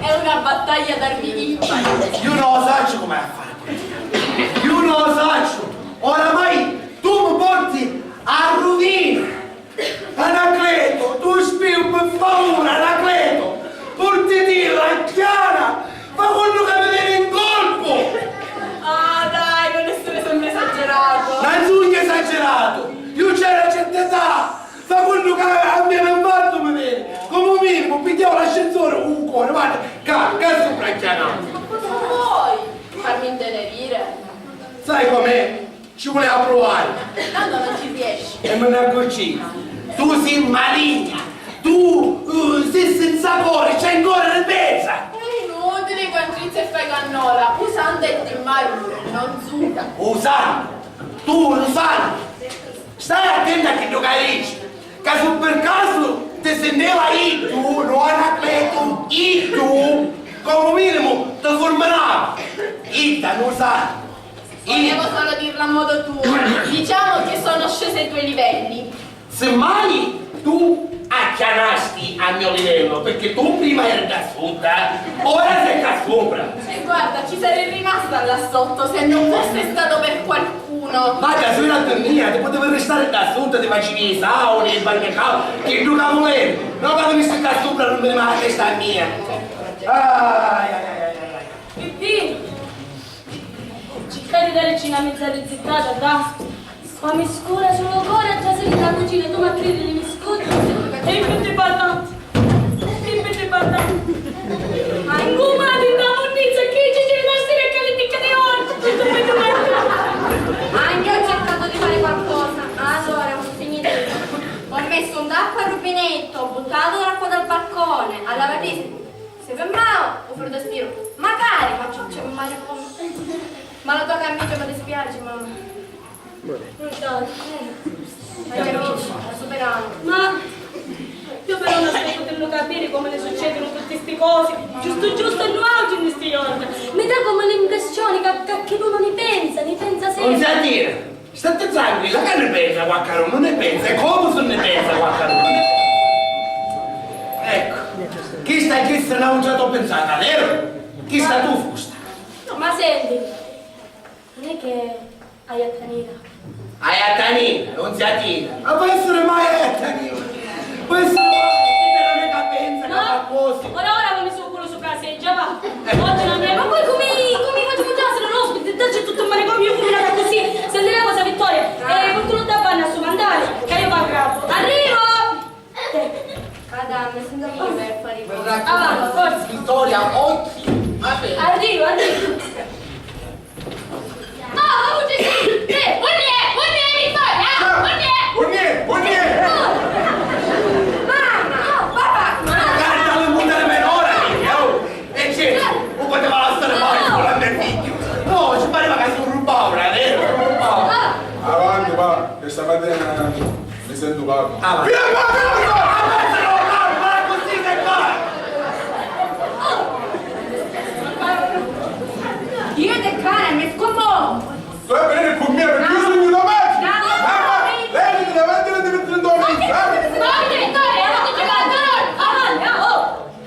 È una battaglia d'armi impari. Io non lo saccio come ha fatto. Io non lo saccio. Oramai tu mi porti a rovina. Anacleto, tu spiu, per favore, Anacleto, purtitilla a Chiana, ma quannu ca mi veni in colpo! Ah, dai, non essere sempre esagerato. Non sono esagerato, io c'era a certa età, ma quannu ca a mia mi fatto mi veni, come minimo, pigliavo l'ascensore, un cuore, guarda, ca, ca sopra a Chiana. Ma cosa vuoi? Farmi intenerire? Sai com'è? Ci vuleva pruvari. Tanto non ci riesci. E mi n'accorgivi. Tu si maligna. Tu uh, si senza cuore, c'è ancora ripensa. È inutile che intrizzi e fai cannola. Usando e timmarure, non zuca. Usando? Tu usando? Stai attento a chi tu dici. Ca su per caso ti senteva iddu, no Anacleto, iddu, come minimo ti furminava. Idda, non usando. Volevo solo dirlo a modo tuo. Diciamo che sono scesa ai tuoi livelli. Semmai tu acchianasti a mio livello, perché tu prima eri da sotto, ora sei da sopra. E guarda, ci sarei rimasta là sotto se non fosse stato per qualcuno. Ma che sei una donnina, ti potevi restare da sotto, ti facevi i sauni, il bagno caldo, che tu cavolere. No, ma mi stai da sopra, non mi rimane testa mia. Ai, ai, ai, ai, ai. Pipì! Circa di darci una mezza rizittata, dai. Ma mi scura solo core a trasiri la cucina, tu mi cridi mi scuti? E in più ti parla, in più ti parla. Ma in coma ti da munnizza, chi ci ci rimasti le calindiche di oggi? Tutto questo. Anche ho cercato di fare qualcosa. Allora, ho finito. Ho messo un tappo al rubinetto, ho buttato l'acqua dal balcone, alla lavatrice. Si fermau u furdastiru. Macari, ma ciò c'è un maricondo. Ma la tua camicia mi dispiace, mamma. Perdona. Hai amici, la superano. Ma io però non sto potendo capire come le succedono tutte ste cose. Giusto, giusto, e nuauti in sti giorni. Mi dà come l'impressione che, che, che uno ne pensa, ne pensa sempre. Non si attira. Statti tranquilla, ca ne pensa quaccarunu, ne pensa, e comu si ne pensa quaccarunu. Ecco, chista è chista n'autra to pensata, vero? Chista tu fusta. Ma senti, non è che hai a tanina? Hai a tanina, non si attina. Ma può essere mai hai a tanina? Può essere mai che non è capenza, che fa cose. Ora, ora mi su culo su casa e già va. Oggi non mi è. Ma poi come, come facciamo già se non ospiti? Dacci tutto un manicomio, io come una così. Senti una cosa, Vittoria, eh, qualcuno da panna a sumandare, che io vado a grabo. Arrivo! Madame, senta prima e fari cosa. Avanti, forza. Vittoria, occhi aperti. Arrivo, arrivo. Oh, ma Gesù! Eh, buongiorno, buongiorno, Vittoria! Buongiorno! Buongiorno, buongiorno! Mamma! Oh, papà! Guarda, non buttare per ora, oh! E c'è, non poteva lasciare mai con la mia figlia. No, ci pareva che si rubava, vero? Rubava. Avanti, va, che stamattina mi sento poco. Ah, va. Fino a quando non so, ammazzalo, ma così se fa! Io te cara, mi scombo! Tu hai venire con me perché io sono una macchina! Lei mi davanti e ti metto in due mesi, eh?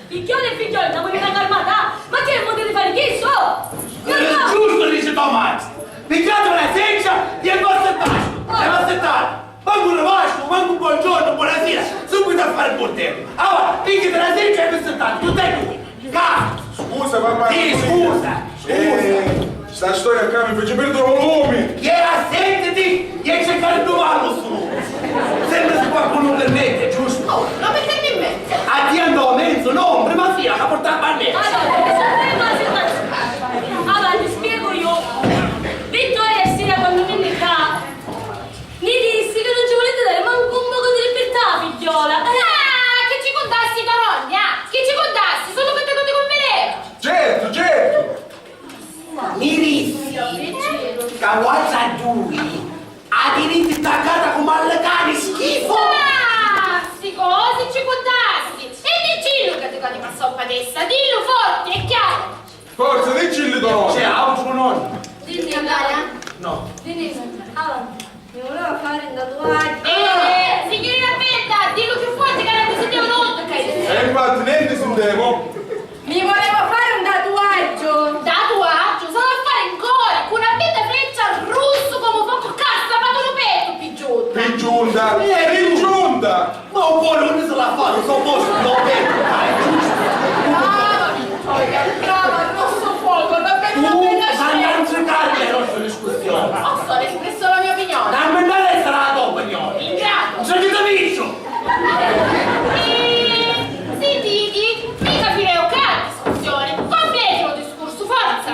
Figghioli e figghioli, non volete calmata? Ma che modo di fare chisto? È giusto, dice Tommaso. Pigliate una seggia e il vostro tasto. E il vostro tasto. Manco un vasco, manco un buongiorno, buonasera, subito a fare il bordello. Allora, pigliate la seggia e vi sentate, tutte e due. Calma. Scusa, papà. Sì, scusa, scusa. Eh, sta storia qua mi face perdere volumi. Iera, sentiti, e cercare di trovarlo su. Sempre se qualcuno permette, giusto? Oh, non mettermi in mezzo. A ti andò a mezzo, no, in prima fila, che porta la bannetta. Allora, allora, ti spiego io. Vittoria e Sira quando venne qua, mi dissi che non ci volete dare manco un poco di libertà, figliola. Eh. Ah, che ci contassi, Carogna? Che ci contassi? Solo perché non ti conveneva. Certo, certo. Mi dissi ca vuatri dui aviti taccata come alle cani, schifo! Ah, sti cosi ci contassi! E diccillu ca ti cadi passò pa testa, dillu forti e chiaro! Forza, diccillu to nonna! C'è altro nonna? Dilli, Gaia. No. Dilli, avanti. Mi voleva fare un tatuaggio. Eh, signorina Benda, dillo più forte che era così devono che E infatti, nenti sintemu. Mi volevo fare un tatuaggio. Tatuaggio? S'ha da fari ncora, cu na bedda freccia russu comu focu ccà, stampatu nto pettu, pi giunta. Pi giunta? Eh, pi giunta! Ma u cori unni si l'ha fattu? Sto postu, no, pettu, dai, giustu. Brava, Vittoria, brava, russu focu, na bedda, na bedda scelta. Tu, ma non giucarmi a nostra discussione. Oh, solo, ho espresso la mia opinione. Non mi interessa la tua opinione. Ingrato. Non so chi ti dico. Eh, sintiti, mica finìu ccà la discussione. Completinu lu discursu, forza!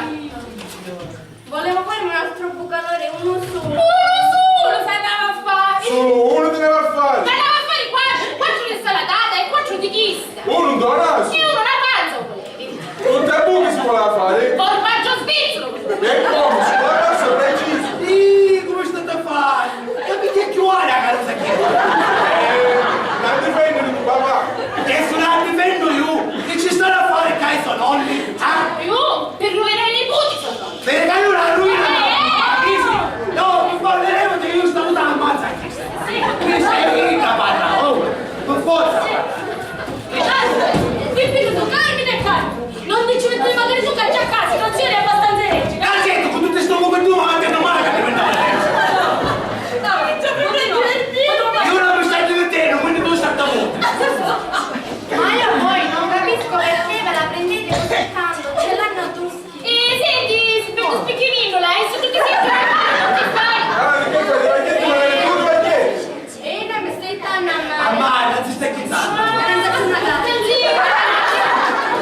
Volevo farmi un altro bucalore, uno solo. Uno solo s'annava a fari! Solo uno ti n'ava a fari! S'annava a fari quattru, quattru di salatata e quattru di chista. Uno nto nasu! E uno nta panza, u volevi. Tutti a buchi si voleva fari? Formaggio svizzero! E comu, si voleva essere precisi! Ih, comu state a fari? Capite a chiuari a casa chi? Eh, non difendere tu, papà! Che se la difendo io? Che ci sta da fare, che hai so nonni? Ah? Io? Per rovinare i nipoti so nonni! Perché io la rovino? Eh! Capisci? No, non parleremo che io sto avuto la mazza. Questa è ricca, parla, oh, per forza. Pipino, tu calmi e calmi. Non ti ci metti magari tu che già a casa, non si vede abbastanza legge. Calcetto, con tutto sto mondo tu, ma anche domani che diventa legge. Io non mi sto divertendo, quindi tu stai muto. Ma io poi non capisco perché ve la prendete così tanto, ce l'hanno tutti. Eh, senti, si per tu spicchirino, là, e su tutti senti, non ti fai. Ah, che fai? Ma che ti vuoi tu perché? E non mi stai tanto a male. A male, non ti stai scherzando. Ah, senti,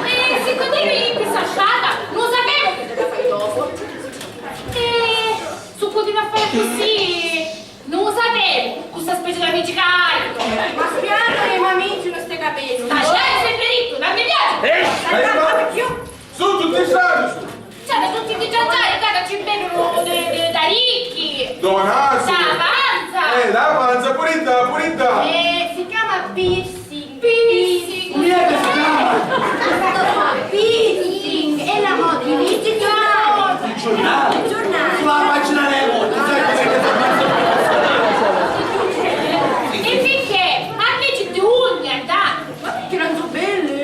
eh, siccome mi questa sciata, non sapevo che te la fai dopo. Eh, su continua a fare così. Non u sapevu, cu sta specie d'amici ca hai! Ma spiegati, ma mi non stai capennu. Sta scena sempre rittu, non mi piace! Eh, ma su tutti i strati su! Cioè, tutti i giangiari, cara, ci vengono da ricchi! Da panza! Eh, da panza, purita, purita! Eh, si chiama Pizzi. Pizzi! Mia che si chiama! Pizzi! E la mo di leggi giornale! Il giornale! Il giornale! Sulla pagina delle volte, sai come che... E perché? A me ci dugna, dai! Ma perché non so belle?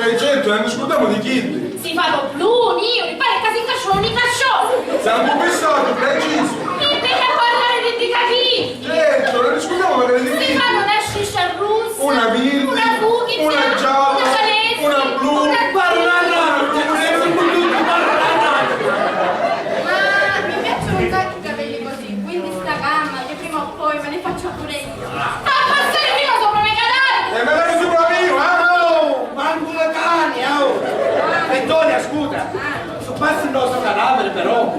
Eh, certo, non discutiamo di chi. Si fanno blu, niro, mi pare che si incasciano, non incasciano! Siamo un po' pressati, preciso! E perché parlare di capelli? Certo, non discutiamo magari di... Si fanno una sciscia rossa, una verde, una fucsia, una gialla, una celeste, una blu, una... Parla un altro, volevamo tutti parlare un altro. Ma mi piacciono un sacco i capelli così, quindi sta gamma, che prima o poi me li faccio pure io. Fa passare prima sopra i cadaveri! E magari sopra mio, eh? Oh, manco le cani, oh! Vittoria, scusa! Su passi il nostro cadavere, però,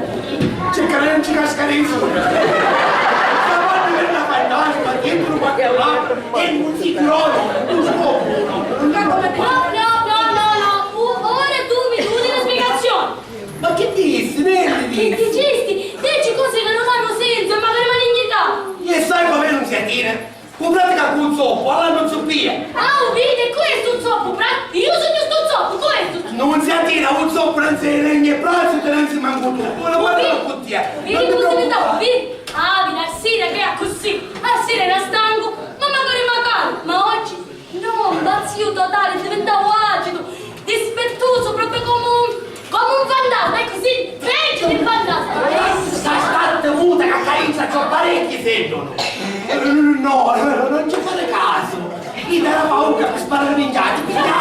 cercherà di non ci cascare in furia. Sta parte della fantasma, dentro qualche lato, e un sicuro, un scopo, no? No, no, no, no, no. Ora tu mi dai una spiegazione. Ma che dici? Niente dici. Che dicisti? Dici cose che non hanno senso e magari mi dignità. E sai come non si attiene? Cu pratica cu zoppu, all'anno zoppia! Ah, u vidi, cu è stu zoppu, pra-, io sugnu stu zoppu, cu è stu... Non si attira un zoppu, non si legna e pranzo, te non si manco tu. Ora guarda la cottia. Vidi cu si mi dà, vidi? Ah, vidi, a sira che è così, a sira era stanco, ma magari magari, ma oggi no, un vazio totale, diventavo acido. Dispettuso, proprio come un, come un fantasma, è così, peggio di un fantasma. Sta, sta statte muta che accarezza, c'ho parecchi sentono. No, no, non ci fate caso. Io te la paura per sparare minchiate, pigliate.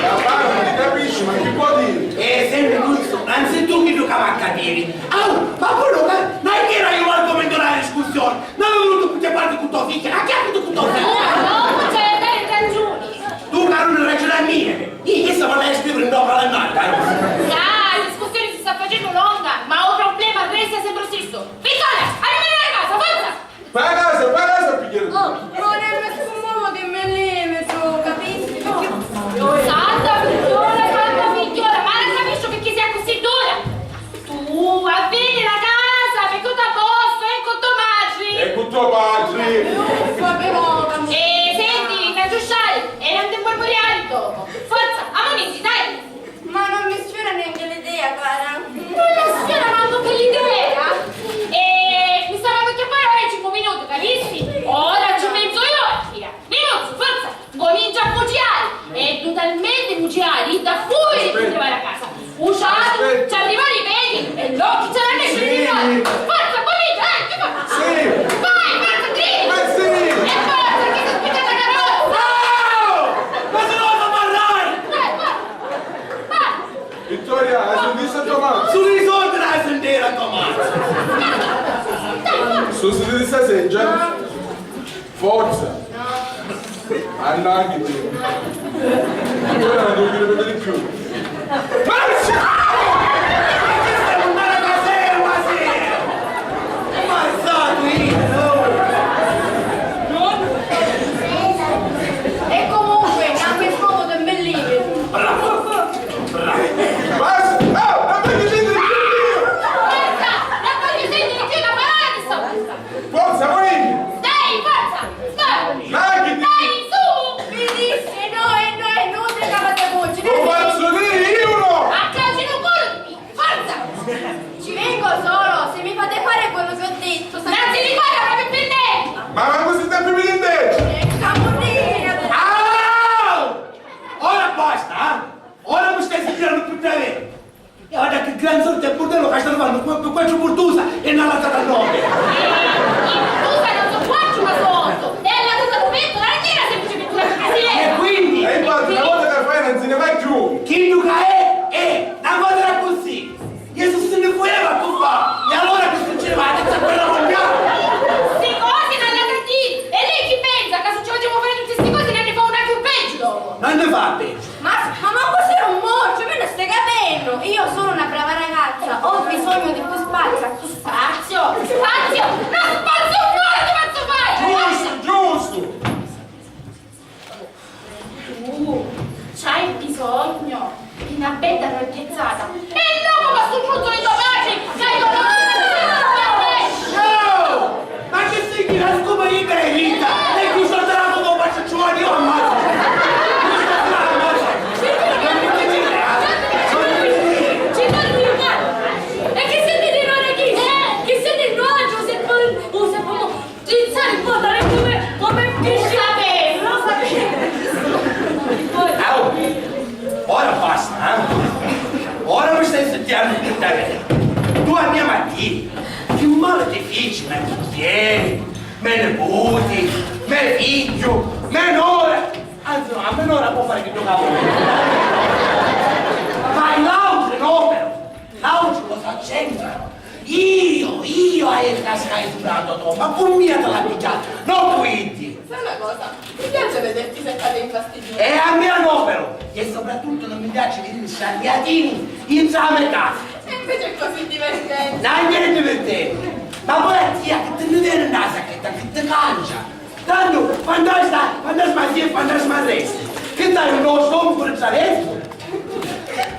Papà, non ti capisci, ma chi può dire? Eh, senti, Lucio, non sei tu che giocava a capire. Oh, ma poi non, non è che era io l'argomento della discussione. Non avevo voluto più parte con tua figlia. Ma chi ha avuto con tua figlia? No, no, c'è, hai ragione. Tu, caro, non ragiona mia. Io, io stavo a scrivere in opera la nata. Dai, la discussione si sta facendo longa, ma un problema resta sempre lo stesso. Vittoria, andiamo a casa, forza! Vai a casa, vai a casa a pigliare tutto. Oh, non è nessun modo di me leve, tu capisci? Santa figliola, santa figliola, ma non capisco perché sei così dura. Tu, va bene la casa, perché tutto a posto, e con tua madre. E con tuo padre. Uffa, però, Lu sentiti sta seggia? Forza! Annacchiti! Ora non devo dire vedere più! Forza! E comunque, anche scomodo e bellino. Basta! Ah, non voglio sentire più io! Forza! Non voglio sentire più la parola di sta bocca! Forza, Morini! Dai, forza! Stai! Dai, su! Mi dissi no e no e no, te cavate voce! Lo faccio dire io no! A calci non colpi! Forza! Ci vengo solo se mi fate fare quello che ho detto, sapete? Non si ricorda proprio per te! Ma, ma così sempre mi rindeci! E camurrire! Ah! Ora basta, eh? Ora mi stai sentendo più bene! E guarda che gran sorte e bordello che sta fanno qua, qua c'è Burdusa e una lazzata a nove. Burdusa non so quanto ma sotto. E la tuta tu metto, la chiera semplicemente una fantasia. E quindi? E infatti, una volta che fai non se ne va più. Chi tu che è, è, una volta era così. Gesù se ne voleva tu fa. E allora che succedeva? Che c'è quella mondiale. Sti cose non le sentì. E lei chi pensa che se ci facciamo fare tutte sti cose non ne fa una più peggio dopo? Non ne fa peggio. Ma, ma, ma cos'è un morcio? Ma non stai capendo? Io sono una brava ragazza, ho bisogno di più spazio, più spazio, spazio, non spazio un'ora ti faccio fare! Giusto, giusto! Tu c'hai bisogno di una bella ragghiezzata e non come sto ciuccio di tuo padre che hai colore! No! Ma che significa scoprire vita? E chi sta dando un bacio? Ci vuole io ammazzo! Io sto qua ammazzo! Non mi dire, eh! Non mi dire! E chi sente di noi chi? Chi sente di noi, Giuseppe? Giuseppe, mo, drizzare il portale come, come... Lo sapevo, lo sapevo! Au! Ora basta, eh? Ora mi stai sentendo tutta bene. Tu a mia mattina, che male ti fici, ma chi tieni? Me niputi, me figghiu, me nora. Anzi, no, a me nora può fare che tu capo. Ma l'altro no, però. L'altro cosa c'entra? Io, io hai cascai supra la tua tomba, con mia te la pigliata, non quindi. Sai una cosa? Mi piace vederti sempre infastidito. E a me no, però. E soprattutto non mi piace vedere sciarriatini in me casa. E invece è così divertente. Non è divertente. Ma poi a tia che te ne viene una sacchetta che te cangia. Tanto fantasma, fantasma sì e fantasma resta. Che dai un nostro ombro traverso?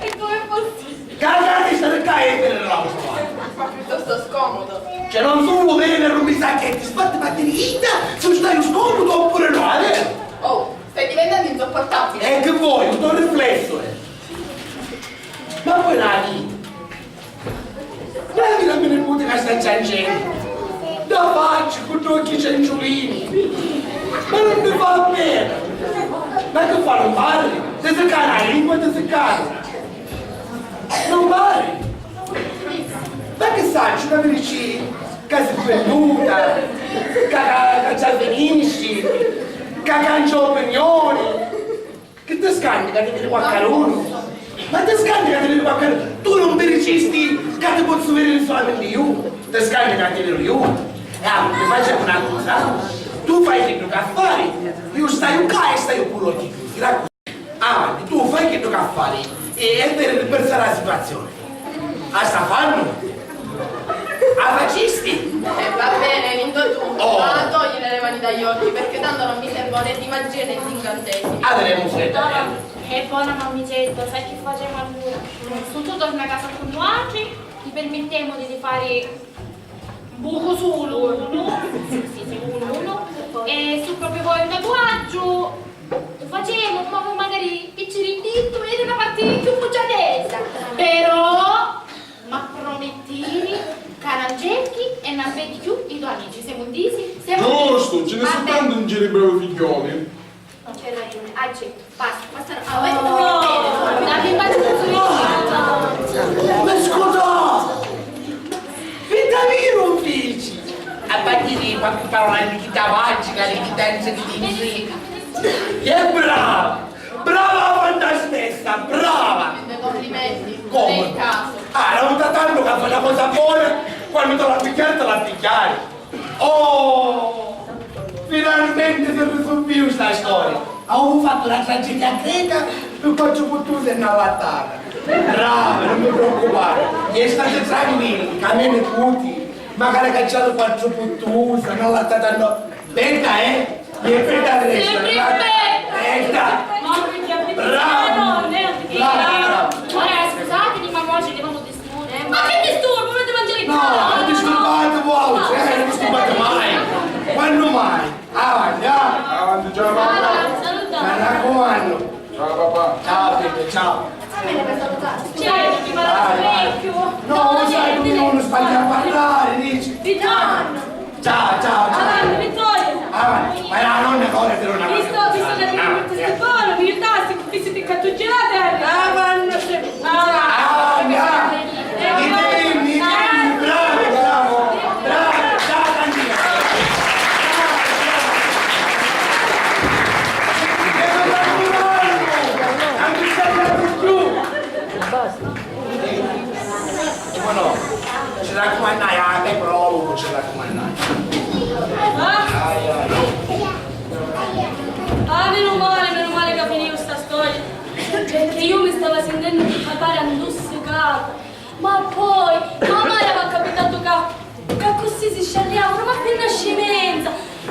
E come è possibile? Cagati, sta qua e per la vostra. Ma piuttosto scomodo. Cioè, non solo vero, non mi sa che ti sbatti, ma ti rida se stai scomodo oppure no, è vero? Oh, stai diventando insopportabile. E che vuoi? Un tuo riflesso, eh. Ma poi la vita. Bravi la me niputi ca sta ciancennu, da facci cu d'occhi cenciulini, ma non mi fa pena. Ma che fa, non parli? Ti si cala la lingua, ti si cala. Non parli? Ma che sacciu ca mi dici ca si spenduta, ca, ca, ca già finisci, ca cancia opinioni? Chi ti scanti ca ti viri quaccarunu? Ma ti scanti ca ti viri quaccarunu? Tu non mi dicisti ca ti pozzu viriri solamente iu? Ti scanti ca ti viru iu? E allora ti facemu na cosa, tu fai chiddu ca fari, iu staiu ccà e staiu puru occhi chiusi, d'accordu? Avanti, tu fai chiddu ca fari e, e viri ri pirsari la situazioni. A sta fannu? A facisti? E va bene, vinto tu. Oh. Ma togli le mani dagli occhi, perché tanto non mi servono né di magia né di incantesimi. Avremo fredda. E bona mammicetta, sai che facciamo allora? Tu torna a casa con nuatri, ti permettiamo di fare un buco solo uno, sì, sì, uno, uno, e su proprio poi un tatuaggio. Facemu, ma magari picciridditu e una parti chiù bugiadedda. Però m'appromittiri ca non cerchi e non vedi chiù i to amici, semu ntisi? Semu... Giustu, ci ne su tanti in giro i bravi figghioli. C'è ragione, accetto, basta, basta. Oh, dammi un bacio. Ma scusa! Vita mia non fici! A partire di qualche parola di chi t'avaggi, che li danza di dintrica. E brava! Brava la fantasmessa, brava! Complimenti. Come? Nel caso. Ah, non sta tanto che fa una cosa buona, quando te la pigliare, te la pigliare. Oh! Finalmenti si risulvìu sta storia! Avemu fattu na tragedia greca pi quattru puttusi e na lattata! Bravi, non vi preoccupate! E state tranquilli, ca me niputi, macari ca c'ha quattru puttusi, na lattata no. Bedda, eh? E bedda resta! Sempri bedda! Bedda! Bravo! Bravo, bravo! Ora scusatemi, ma mo ci devo. Ma che disturbo? Volete mangiare in casa? No, non disturbate voi, eh, non disturbate mai. Quando mai? Avanti, ah. Avanti, ciao, papà. Saluta. Mi raccomando. Ciao, papà. Ciao, Peppe, ciao. Certo, ti parlo vecchio. No, lo sai, tu non sbagli a parlare, dici. Di tanto. Ciao, ciao, ciao. Avanti, Vittorio. Avanti. Ma la nonna ora per una. Visto, visto che ti portasti buono, mi aiutasti, visto che tu gelate. Avanti. Ah, ah, ah, idem, idem, bravo, bravo, bravo, bravo, Andrea. Bravo, bravo. Anche se non più. Come no? Ci raccomandai, ah, che provo, ci raccomandai. Ah, meno male, meno male che finìu sta storia, perché io mi stava sentendo di papà andussicata. Ma poi, ma mai aveva capitato che, che così si sciarriavano, ma che una scemenza!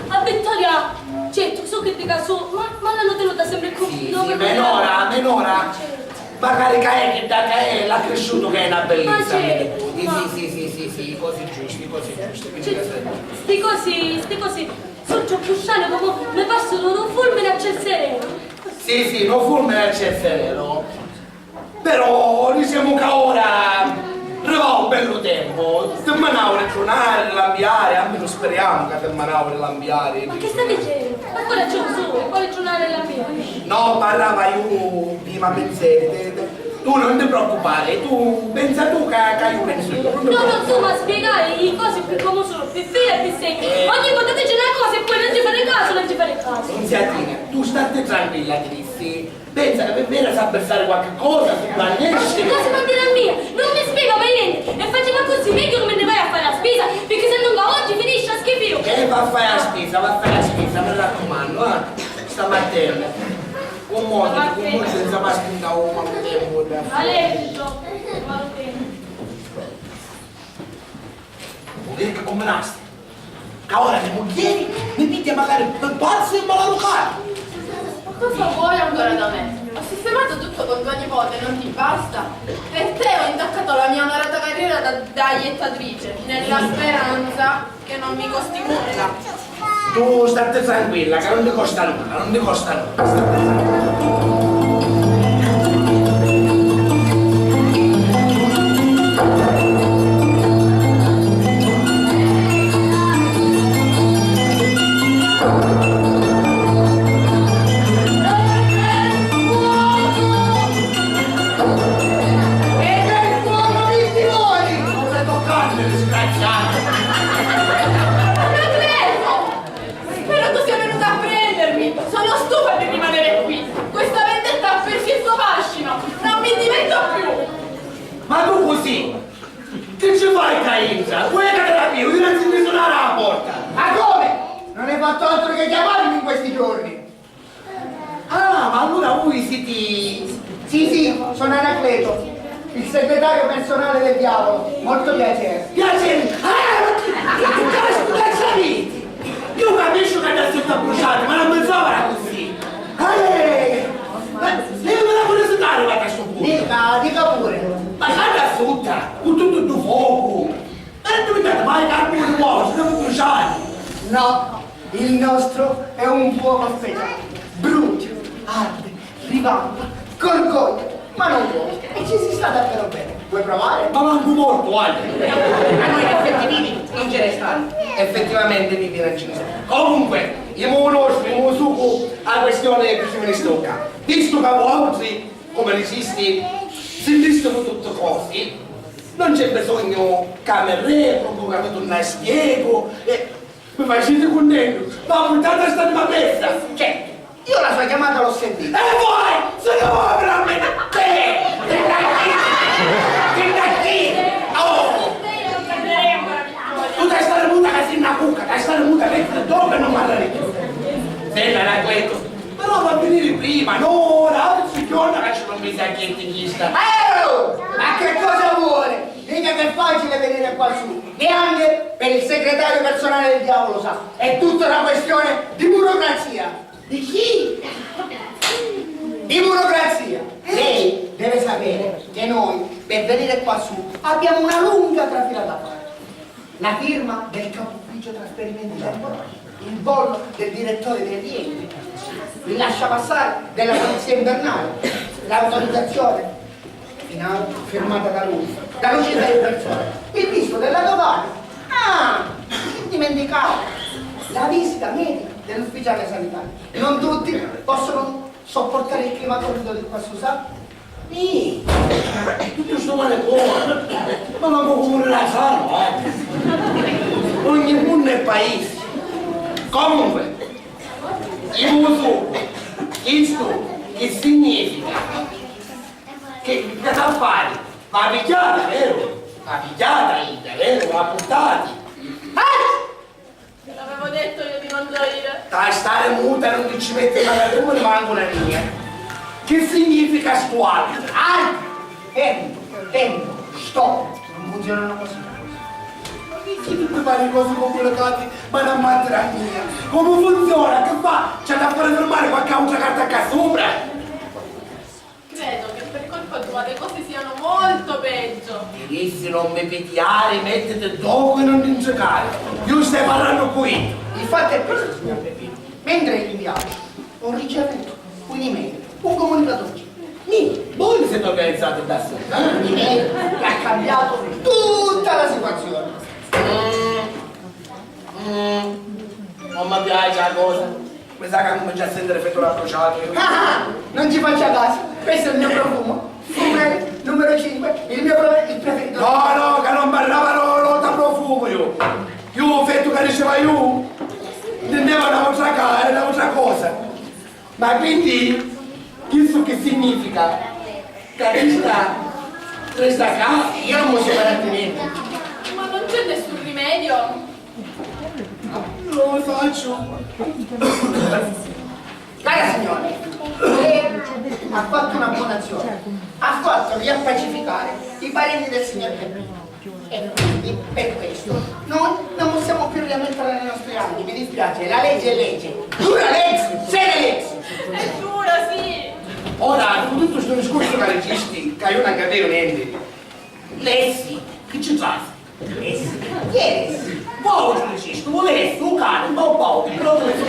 A Vittoria, certo, so che dica su, ma, ma l'hanno tenuta sempre con. Sì, sì, menora, menora. Certo. Magari ca è che da ca è, l'ha cresciuto che è una bellezza, ma certo, sì, sì, sì, sì, sì, cose giuste, cose giuste, quindi. Sti cosi, sti cosi sono troppo strani, come mi passano un fulmine a ciel sereno. Sì, sì, un fulmine a ciel sereno. Però dicemu ca ora arriva un bellu tempo, ti manau ri trunari, ri lambiari, almenu speriamo ca ti manau ri lambiari. Ma che stai dicendo? Ma quale c'è un solo? Quale trunari e lambiari? No, parlava io prima, pensate, tu non ti preoccupare, tu pensa tu ca, ca io penso io. No, no, tu mi spiegai i cosi per come sono, per filo e per segno. Eh. Ogni volta dici una cosa e poi non ci fare caso, non ci fare caso. Non si attina, tu state tranquilla, ti dissi. Pensa ca pi vera sa pirsari qualchi cosa, si va nesci. Ma che cosa vuol dire a mia? Non mi spiega mai niente. E faceva così, meglio che me ne vai a fare la spesa, perché se non va oggi finisce a schifo. E va a fare la spesa, va a fare la spesa, mi raccomando, eh. Stammi attento. Un modo, un modo senza mai spuntare un tempo. Allegro, Maluchino. Vuoi dire che combinasti? Ca ora me mugghieri mi pigghia magari pi pazzu e malarucatu! Ma cosa vuoi ancora da me? Ho sistemato tutto con tua nipote, non ti basta? Per te ho intaccato la mia onorata carriera da, da jettatrice, nella speranza che non mi costi nulla. Tu state tranquilla, che non ti costa nulla, non ti costa nulla, state tranquilla. E per tuo amici voi! Non le toccate, disgraziato! Anacleto! Spero tu sia venuto a prendermi! Sono stufa di rimanere qui! Questa vendetta ha perso il suo fascino! Non mi ci metto più! Ma tu così? Che ci fai ca intra? Vuoi che te la più? Io non sento suonare alla porta! Ma come? Non hai fatto altro che chiamarmi in questi giorni! Ah, ma allora voi siete. Sì, sì, sono Anacleto, il segretario personale del diavolo. Molto piacere. Piacere! Ah, ma chi, chi, chi, caspita, ci avete? Io capisco che adesso sta bruciato, ma non pensavo era così. Eh, ma io me la vorrei stare, guarda, a sto punto. Dica, dica pure. Ma guarda sotto, con tutto il fuoco. Ma non diventate mai carbone nuovo, siamo bruciati! No, il nostro è un fuoco speciale, brutto, arde, rivampa, gorgogna, ma non vuole. E ci si sta davvero bene. Vuoi provare? Ma manco morto, guarda! A noi effetti vivi non ce ne stanno. Effettivamente vivi non ce ne stanno. Comunque, io mo conosco, mo suco la questione che ci me ne stocca. Visto che voi, come dicisti, sentiste tutte cose, non c'è bisogno che mi replico, che mi torna a spiego, e mi facete contento, ma buttate sta prima pezza! Certo, io la sua chiamata l'ho sentita. E voi, se ne voi veramente! Te, te, te, te, te, oh! Tu stai stare muta che sei una cucca, che Quassù, neanche per il segretario personale del diavolo sa. È tutta una questione di burocrazia. Di chi? Di burocrazia. Lei deve sapere che noi, per venire quassù, abbiamo una lunga trafila da fare. La firma del capo ufficio trasferimenti temporanei, il bollo del direttore dei rientri, il lasciapassare della polizia invernale, l'autorizzazione finale firmata da lui, da Lucifer in persona, il visto della dogana. Ah, dimenticavo, la visita medica dell'ufficiale sanitario. Non tutti possono sopportare il clima torrido di quassù, sa? Ih, tuttu stu malicumu, ma mancu cu muriri sanu, eh! Ogni munnu è paisi. Comunque, iu usu chistu chi significa? Che, che t'ha fari? Va pigghiata, veru? Va pigghiata idda, veru? Va purtati. Ah! Te l'avevo detto io di non gioire. Stai stare muta, non ti ci metti male tu, manco una mia. Che significa stu altro? Altro! Tempo, tempo, stop! Non funzionano così le cose. Ma perché tutti fai cose complicate, ma non manca la mia? Come funziona? Che fa? C'è da fare firmare qualche altra carta qua sopra? Credo che per colpa tua le cose siano molto peggio. Dirissi non mi pitiari, mettiti ddocu e non ti ncicari. Iu stai parrannu cu iddu. Il fatto è questo, signor Peppino. Mentre ero in viaggio, ho ricevuto un'email, un comunicato ufficiale. Mi, voi vi siete organizzati da soli, eh? Un'email che ha cambiato tutta la situazione. Mm, mm, non mi piace la cosa. Mi sa ca cuminciu a sentiri fetu rabbuciatu. Ah, ah, non ci faccia caso, questo è il mio profumo. Fumo numero cinque, il mio pro- il preferito. No, no, ca non parravanu l'ota profumu iu. Iu fetu ca diceva iu, intindeva n'autra ca-, n'autra cosa. Ma quindi, chistu chi significa? Ca chista resta ca? Io non posso fare altrimenti. Ma non c'è nessun rimedio? Non lo faccio. Cara signora, lei ha fatto una buona azione, ha fatto riappacificare i parenti del signor Peppino. E quindi, per questo, noi non possiamo più riammetterla nei nostri anni, mi dispiace, la legge è legge. Dura lex, sede lex! È dura, sì! Ora, cu tuttu stu discursu ca dicisti, ca iu non capiu nenti, Lessi, chi ci trasi? Lessi? Chi è Lessi? Voi ci dicisti, u Lessi, u cani, un bau bau, però tu Lessi.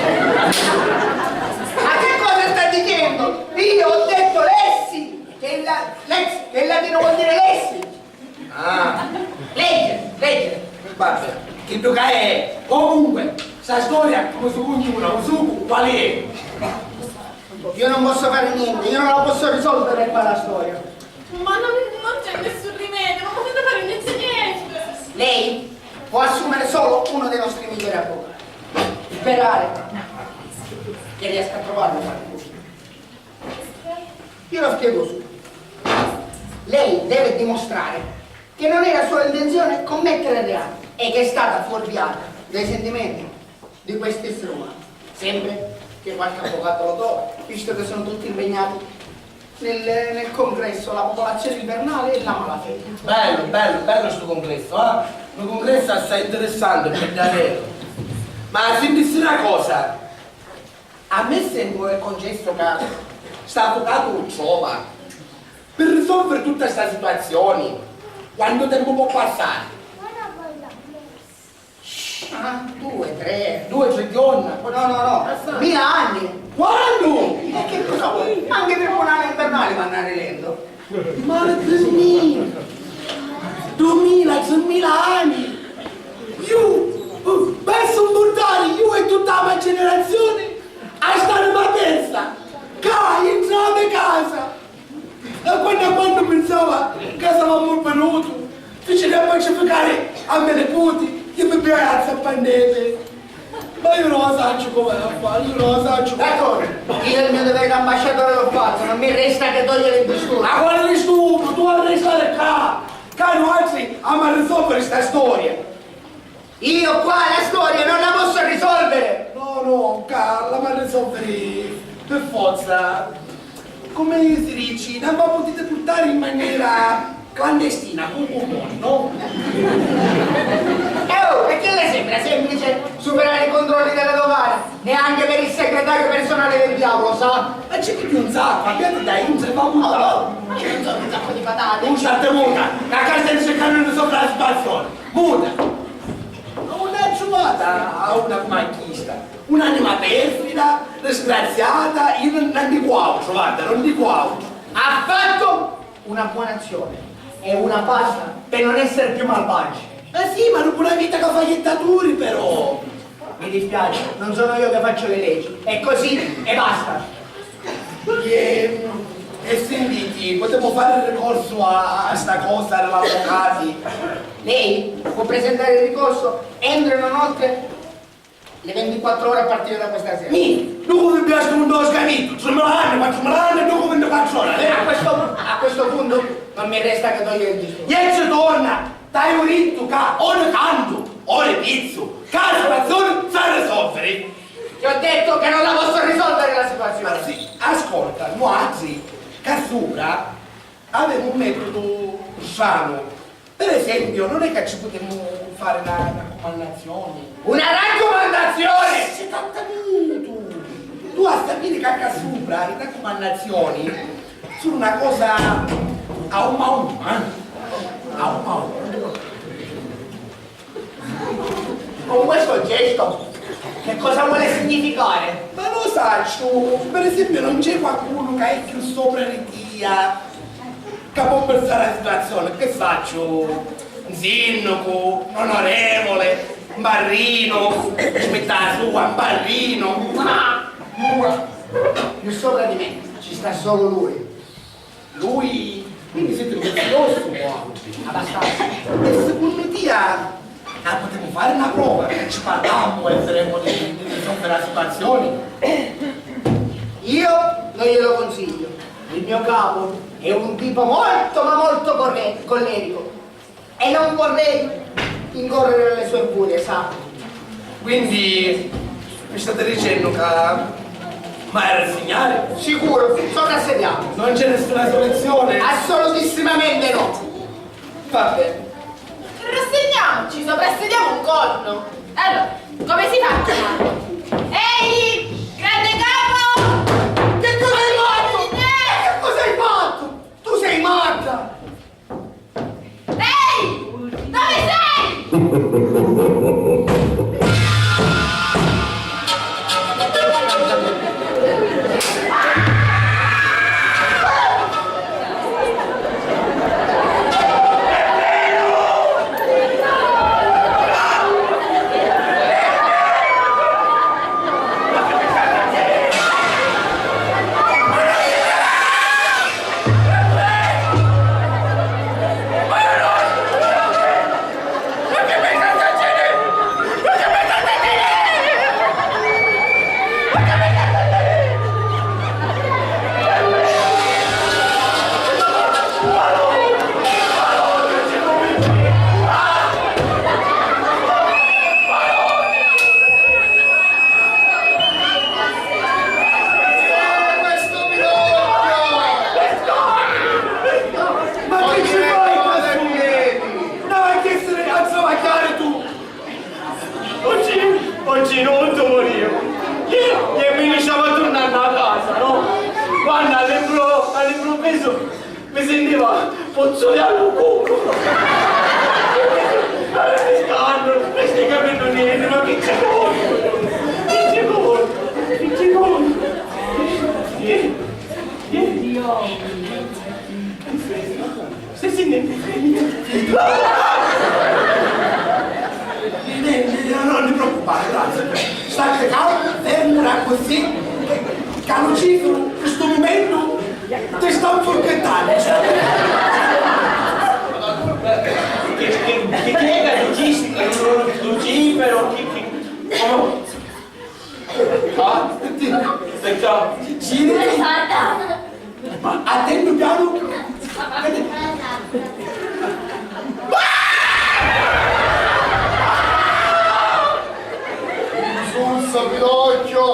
Ma che cosa sta dicendo? Io ho detto Lessi, che è la, Lessi, che in latino vuol dire Lessi. Ah, leggere, leggere. Vabbè, chiddu ca è. Comunque, sta storia, come si continua, u sucu, quali è? Io non posso fare niente, io non la posso risolvere qua la storia. Ma non, non c'è nessun rimedio, non potete fare niente, niente. Lei può assumere solo uno dei nostri migliori avvocati. Sperare che riesca a trovarlo qualcuno. Io lo spiego subito. Lei deve dimostrare che non era sua intenzione commettere reato e che è stata fuorviata dai sentimenti di questi esseri umani. Sempre che qualche avvocato lo trova, visto che sono tutti impegnati nel, nel congresso, la popolazione invernale e la malafede. Bello, bello, bello sto congresso, eh? Un congresso assai interessante, per davvero. Ma sentisse una cosa, a me sembra che concesso ca sta avvocato lo trova per risolvere tutta sta situazione. Quanto tempo può passare? Ah, due, tre, due, tre giorni. No, no, no, mila anni. Quanto? E che cosa vuoi? Anche il tribunale invernale va andare lento. Ma dumila, dumila, tremila anni! Iu, uh, pensu 'n purtari iu e tutta la me generazioni a stari ma pensa, ca, intra la me casa! E quannu, quannu pinsava ca s'avemu vinutu, fici riappacificari a me niputi, chi mi piaia a zappannete. Ma io non lo saccio come la fa, io non lo saccio. D'accordo, io il mio dovere da ambasciatore l'ho fatto, non mi resta che togliere il disturbo. Ma quale disturbo? Tu devi restare qua! Ca nuatri amo a risolvere sta storia! Io qua la storia non la posso risolvere! No, no, ca l'amo a risolvere per forza. Come si dice, non la potete portare in maniera clandestina, con un no? È il segretario personale del diavolo, sa? Ma c'è chi più un sacco, abbiate da inze, ma muta, oh, ma che non so, un sacco di patate. Un sciatte muta, la casa di cercare una soprasfazione, muta. Ma una giovata a una macchista, un'anima perfida, disgraziata, io non, non dico altro, guarda, non dico altro. Ha fatto una buona azione e una pasta per non essere più malvagi. Eh sì, ma dopo una vita che fa jettaturi, però. Mi dispiace, non sono io che faccio le leggi. È così e basta. E, e sentiti, potremmo fare ricorso a, a sta cosa dell'avvocati. Lei può presentare il ricorso entro una notte, le ventiquattro ore a partire da questa sera. Mi, dopo vi piace un dos capito, tremila anni, quattromila anni, dopo ventiquattro ore, eh? A questo, a questo punto non mi resta che togliere il disturbo. E ci torna, t'haiu dittu ca ogni tantu, ogni pizzu, ca la situazione s'ha risolvere. Ti ho detto che non la posso risolvere la situazione. Ma sì, ascolta, nuatri, ca supra, avemu un metodu stranu. Per esempio, non è che ci potremmo fare una raccomandazione? Una raccomandazione! Si tratta di tu! Tu a sapere che a supra le raccomandazioni sono una cosa a umma umma, eh? A umma umma. Con questo gesto, che cosa vuole significare? Ma non saccio, per esempio non c'è qualcuno che è più sopra di tia, che può pensare alla situazione, che saccio, un sindaco, un onorevole, un barrino, ci mette la sua, un barrino. Ma, ma, più sopra di me ci sta solo lui. Lui, quindi siete un pezzo grossu, abbastanza. E secondo tia, ah, potremmo fare una prova, ci parliamo e vedremo di, di risolvere la situazione. Io non glielo consiglio. Il mio capo è un tipo molto, ma molto corre- collerico. E non vorrei incorrere alle sue furie, sa. Quindi mi state dicendo che m'hai a rassegnare? Sicuro, sono rassegnato. Non c'è nessuna soluzione? Assolutissimamente no. Va bene. Rassegniamoci, soprassediamo un corno. E allora, come si fa a chiamarlo? Ehi, grande capo! Che cosa hai fatto? Che cosa hai fatto? Tu sei matta! Ehi! Dove sei? Ma chi ci fai quassù? No, chi si alzava chiari tu? Oggi, oggi non ti morivo. Io, io mi diceva tornando a casa, no? Quando all'impro-, all'improvviso mi sentiva pozzo di allucco. Allora mi scanno, non mi stai capendo niente, ma che ci vuole? Che ci vuole? Che ci vuole? Che, che, Dio. Stai sentendo? Non ti preoccupare, grazie. State calmo, fermo, così. Che Lucifero, in sto momento, ti sta forchettando. Che, che, che, che è Lucifero? Lucifero, che, che, come? Ah? Perciò? Giriti. Ma attento piano. Insulso, Pinocchio!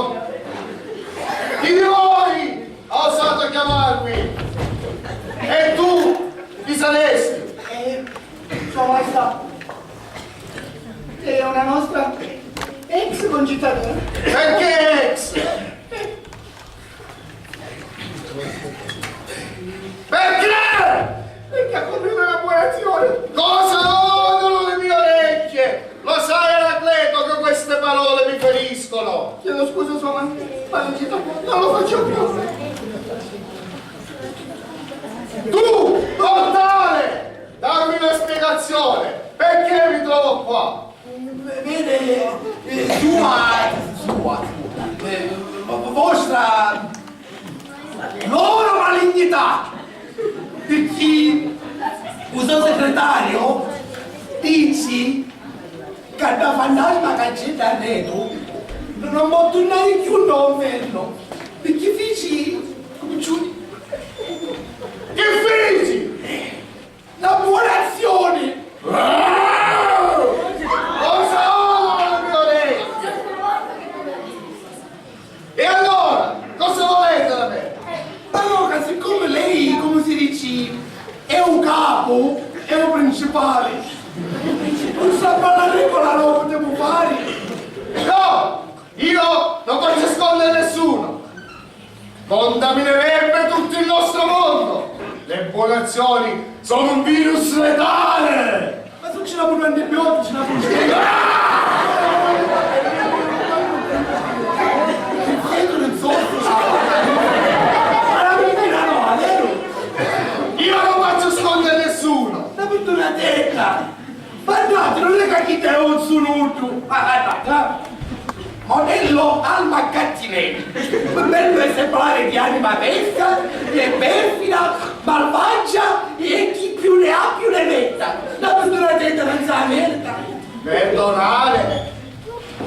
Chi di voi ha osato chiamarmi? E tu chi saresti? Eh, Sua Maestà, è una nostra Ex concittadino. Perché ex? Perché? Perché ha compiuto una buona azione. Cosa odono le mie orecchie? Lo sai, Anacleto, che queste parole mi feriscono. Chiedo scusa, sua ma-, malicità, non lo faccio più. Tu, mortale, dammi una spiegazione. Perché mi trovo qua? Vede, eh, sua, sua, eh, vo-, vostra loro malignità, picchì u so secretario dici ca dda fantasma ca c'è dda arretu non pò turnari cchiù nno nfernu, picchì fici, comu ci. Che fici? La buona azione! Cosa ho, Fiore? E allora, cosa volete da me? Allora, siccome lei, come si dice, è un capo, è un principale, non sa parlare con la loro, devo fare. No, io non faccio sconti a nessuno. Contaminerebbe tutto il nostro mondo! Le buone azioni sono un virus letale! Ma se ci n'ha pure antibiotici, ci n'ha pure. Che chiedo nel sotto, ma la mentira no, è vero? Io non faccio sconti a nessuno! La mentira tecca! Guardate, non è che chi te un sunutu, ma guardate, eh. Modello Alma Gattinelli, un bello esemplare di anima beffa e perfida, malvagia e chi più ne ha più ne metta. La più dura tenda non sa merita. Perdonare,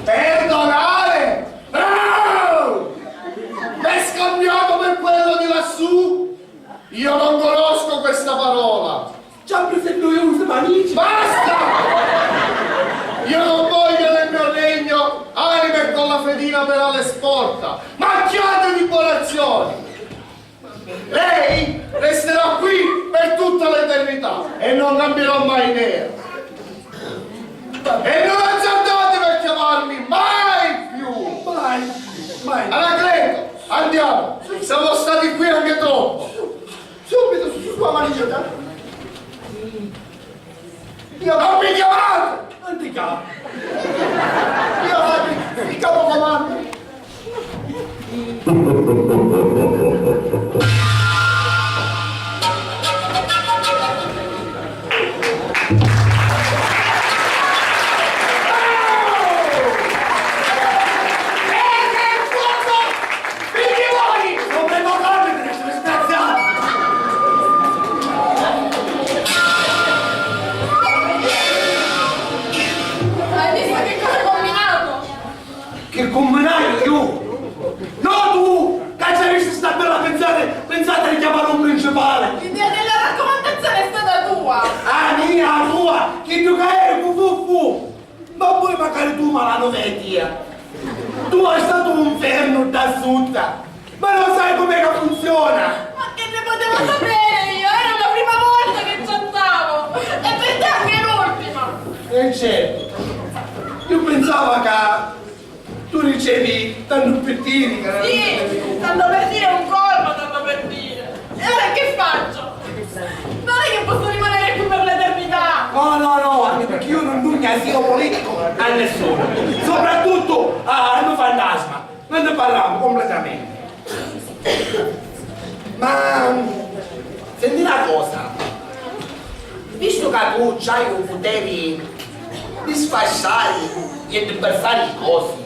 perdonare, bravo! M'hai scambiato per quello di lassù? Io non conosco questa parola. Già presento io un semanici. Basta! Io non voglio nel mio regno anime con la fedina per ale sporta, macchiate di buone azioni. Lei resterà qui per tutta l'eternità e non cambierò mai idea. E non azzardatevi a chiamarmi mai più! Mai, mai. Anacleto, andiamo, siamo stati qui anche troppo. Subito, su, su, su, amariggiata. Io non mi chiamate! Non ti chiamo. Io vado, il capo comando. Hai visto che cosa hai combinato? Che combinai iu? No tu, ca ci avisti sta bella pensata, pensata di chiamare un principale! L'idea della raccomandazione è stata tua! Ah, mia, tua! Chiddu ca eri, fu, fu, fu! Ma poi macari tu, malanoveta! Tu hai stato un inferno da sutta! Ma lo sai com'è che funziona? Ma che ne potevo sapere io? Era la prima volta che chattavo! E per te anche l'ultima! E certo! Io pensavo ca tu ricevi tanto per dire, cara. Sì, tanto per dire un colpo, tanto per dire. E ora che faccio? Non è che posso rimanere qui per l'eternità. No, no, no, anche perché io non dugnu asilo politico a nessuno, soprattutto a, a un fantasma. Non ne parliamo completamente. Ma senti una cosa, visto che tu c'hai un potere di sfasciare e di inversare i cosi,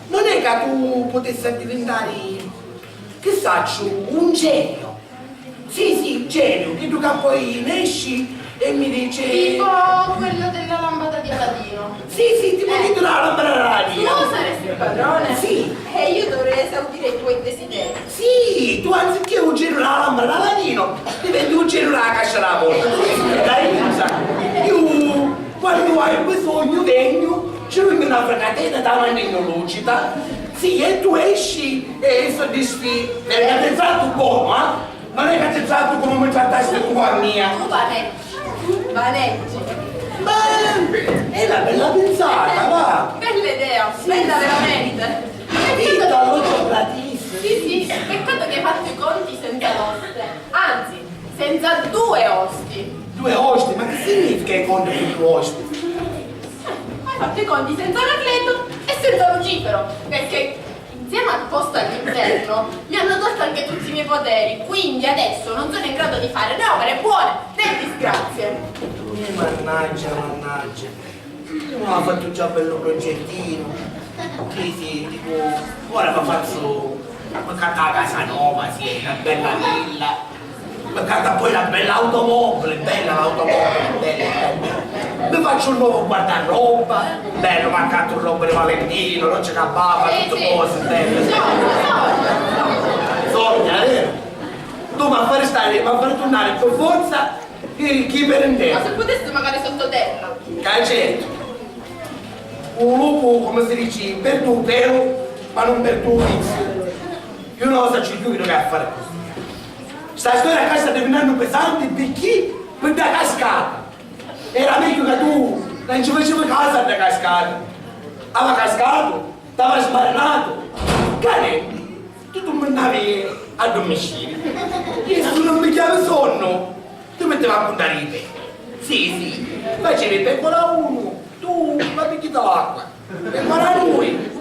non è che tu potessi diventare, che saccio, un genio? Sì, sì, un genio, chiddu che poi nesci e mi dice... Tipo quello della lampata di Aladino. Sì, sì, tipo eh. Chiddu della lampata di Aladino. Tu saresti il padrone? Sì. E io dovrei esaudire i tuoi desideri. Sì, tu anziché un genio della lampata di Aladino, diventi un genio della cascia della morte. Tu sei la rinza. Io, quando hai bisogno, vengo, ci vengo una fracatena, ti mando in lucita. Sì, e tu esci e soddisfi, perché ti tratto buono, eh? Non è che ti tratto come mi trattasti tu a mia. Tu vaneggi, vaneggi. Ma è una bella pensata, va! Bella idea, sì, bella veramente. Peccato che, sì, sì, peccato che hai fatto i conti senza l'oste. Anzi, senza due osti. Due osti? Ma che significa i conti con due osti? Eh, hai fatto i conti senza Anacleto e senza Lucifero, perché insieme al posto all'inferno mi hanno tolto anche tutti i miei poteri, quindi adesso non sono in grado di fare né opere buone né disgrazie. Eh, mannaggia, mannaggia. Io mi aveva fattu già bellu progettinu. Sì, sì, dicu, ora mi fazzu, mi cattu a casa nova, sì, una bella villa. Mi cattu poi una bella automobile, bella l'automobile, bella, bella. Mi facciu un nuovo guardaroba, bello, mi accattu roba di Valentino, Dolce Gabbana, tutte cose belle. Sogna, vero? Tu mi fai stare, mi fai tornare per forza chi, chi per intero. Ma se putessi magari sottoterra. Ca certu. Un lupu, come si dice, perde un pelo, ma non perde un vizio. Io non lo saccio più che a fare così. Sta storia qua sta diventando pesante perché per da cascata. Era meglio che tu non ci facevi caso a da cascata. Aveva cascato, t'aveva smarrinato. Cane, tu ti mandavi a dormire. Io se non mi chiami sonno. Tu mettevi a puntare i peli. Sì, sì. Facevi pecora uno, tu va picchita l'acqua. Pecora due,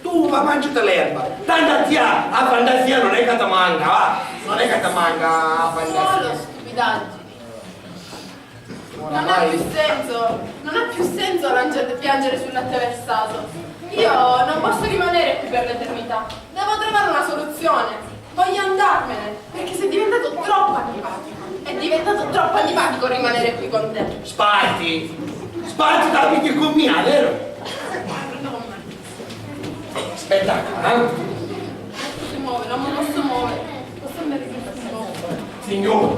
tu va mangiati l'erba. Tanto a tia a fantasia non è che ti manca, va. Non è che ti manca a fantasia. Solo stupidaggini. Non ha più senso, non ha più senso lancia-, piangere sul latte versato. Io non posso rimanere qui per l'eternità. Devo trovare una soluzione. Voglio andarmene, perché sei diventato troppo antipatico. È diventato troppo antipatico rimanere qui con te. Sparti! Sparti, t'arrabbi con mia, vero? Aspetta, eh? Non si muove, non mi posso muovere. Posso andare via? Signore,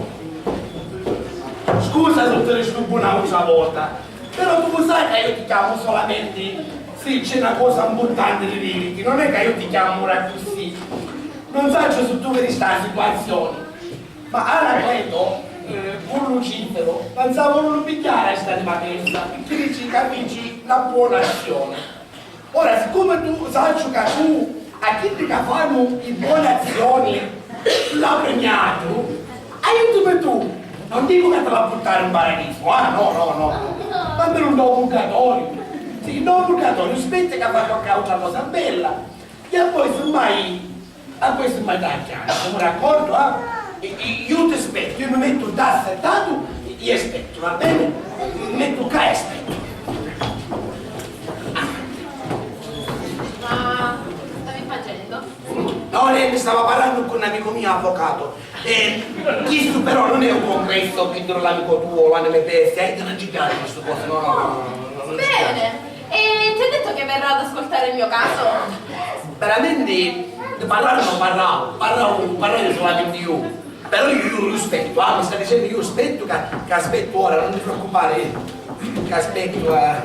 scusa se ti disturbu un'altra volta, però tu lo sai che io ti chiamo solamente se c'è una cosa importante di dirti, non è che io ti chiamo ora così. Non saccio se tu vedi sta situazione, ma Anacleto, eh, con Lucifero, pensavo non pigliare sta ripartenza, perché dici che feci una buona azione. Ora, siccome tu sacciu ca tu a chiddi ca fannu i boni azioni l'ha premiatu, aiutami tu! Non dicu ca ti l'ha purtari in paradisu, ah, no, no, no, no. Ma almenu nta u purgatoriu. Sì, nta u purgatoriu, spetti ca fa qualche autra cosa bella. E poi, semmai, a questo mi dai chiaro, siamo d'accordo, eh? E, e io ti aspetto, io mi metto da assettato e, e aspetto, va bene? Mi metto qua e aspetto. Ma cosa stavi facendo? No, niente, stavo parlando con un amico mio avvocato. E questo però non è un congresso che l'amico tuo, l'anime peste, eh, non ci piace queste cose, no, no, no, no, no, non ci piace. Bene, e ti ha detto che verrà ad ascoltare il mio caso? Veramente, di parlare non parlavo, parlavo, parlavo solamente io. Però io, io, io aspetto, ah, mi sta dicendo io aspetto, che, che aspetto ora, non ti preoccupare, io, che aspetto, eh,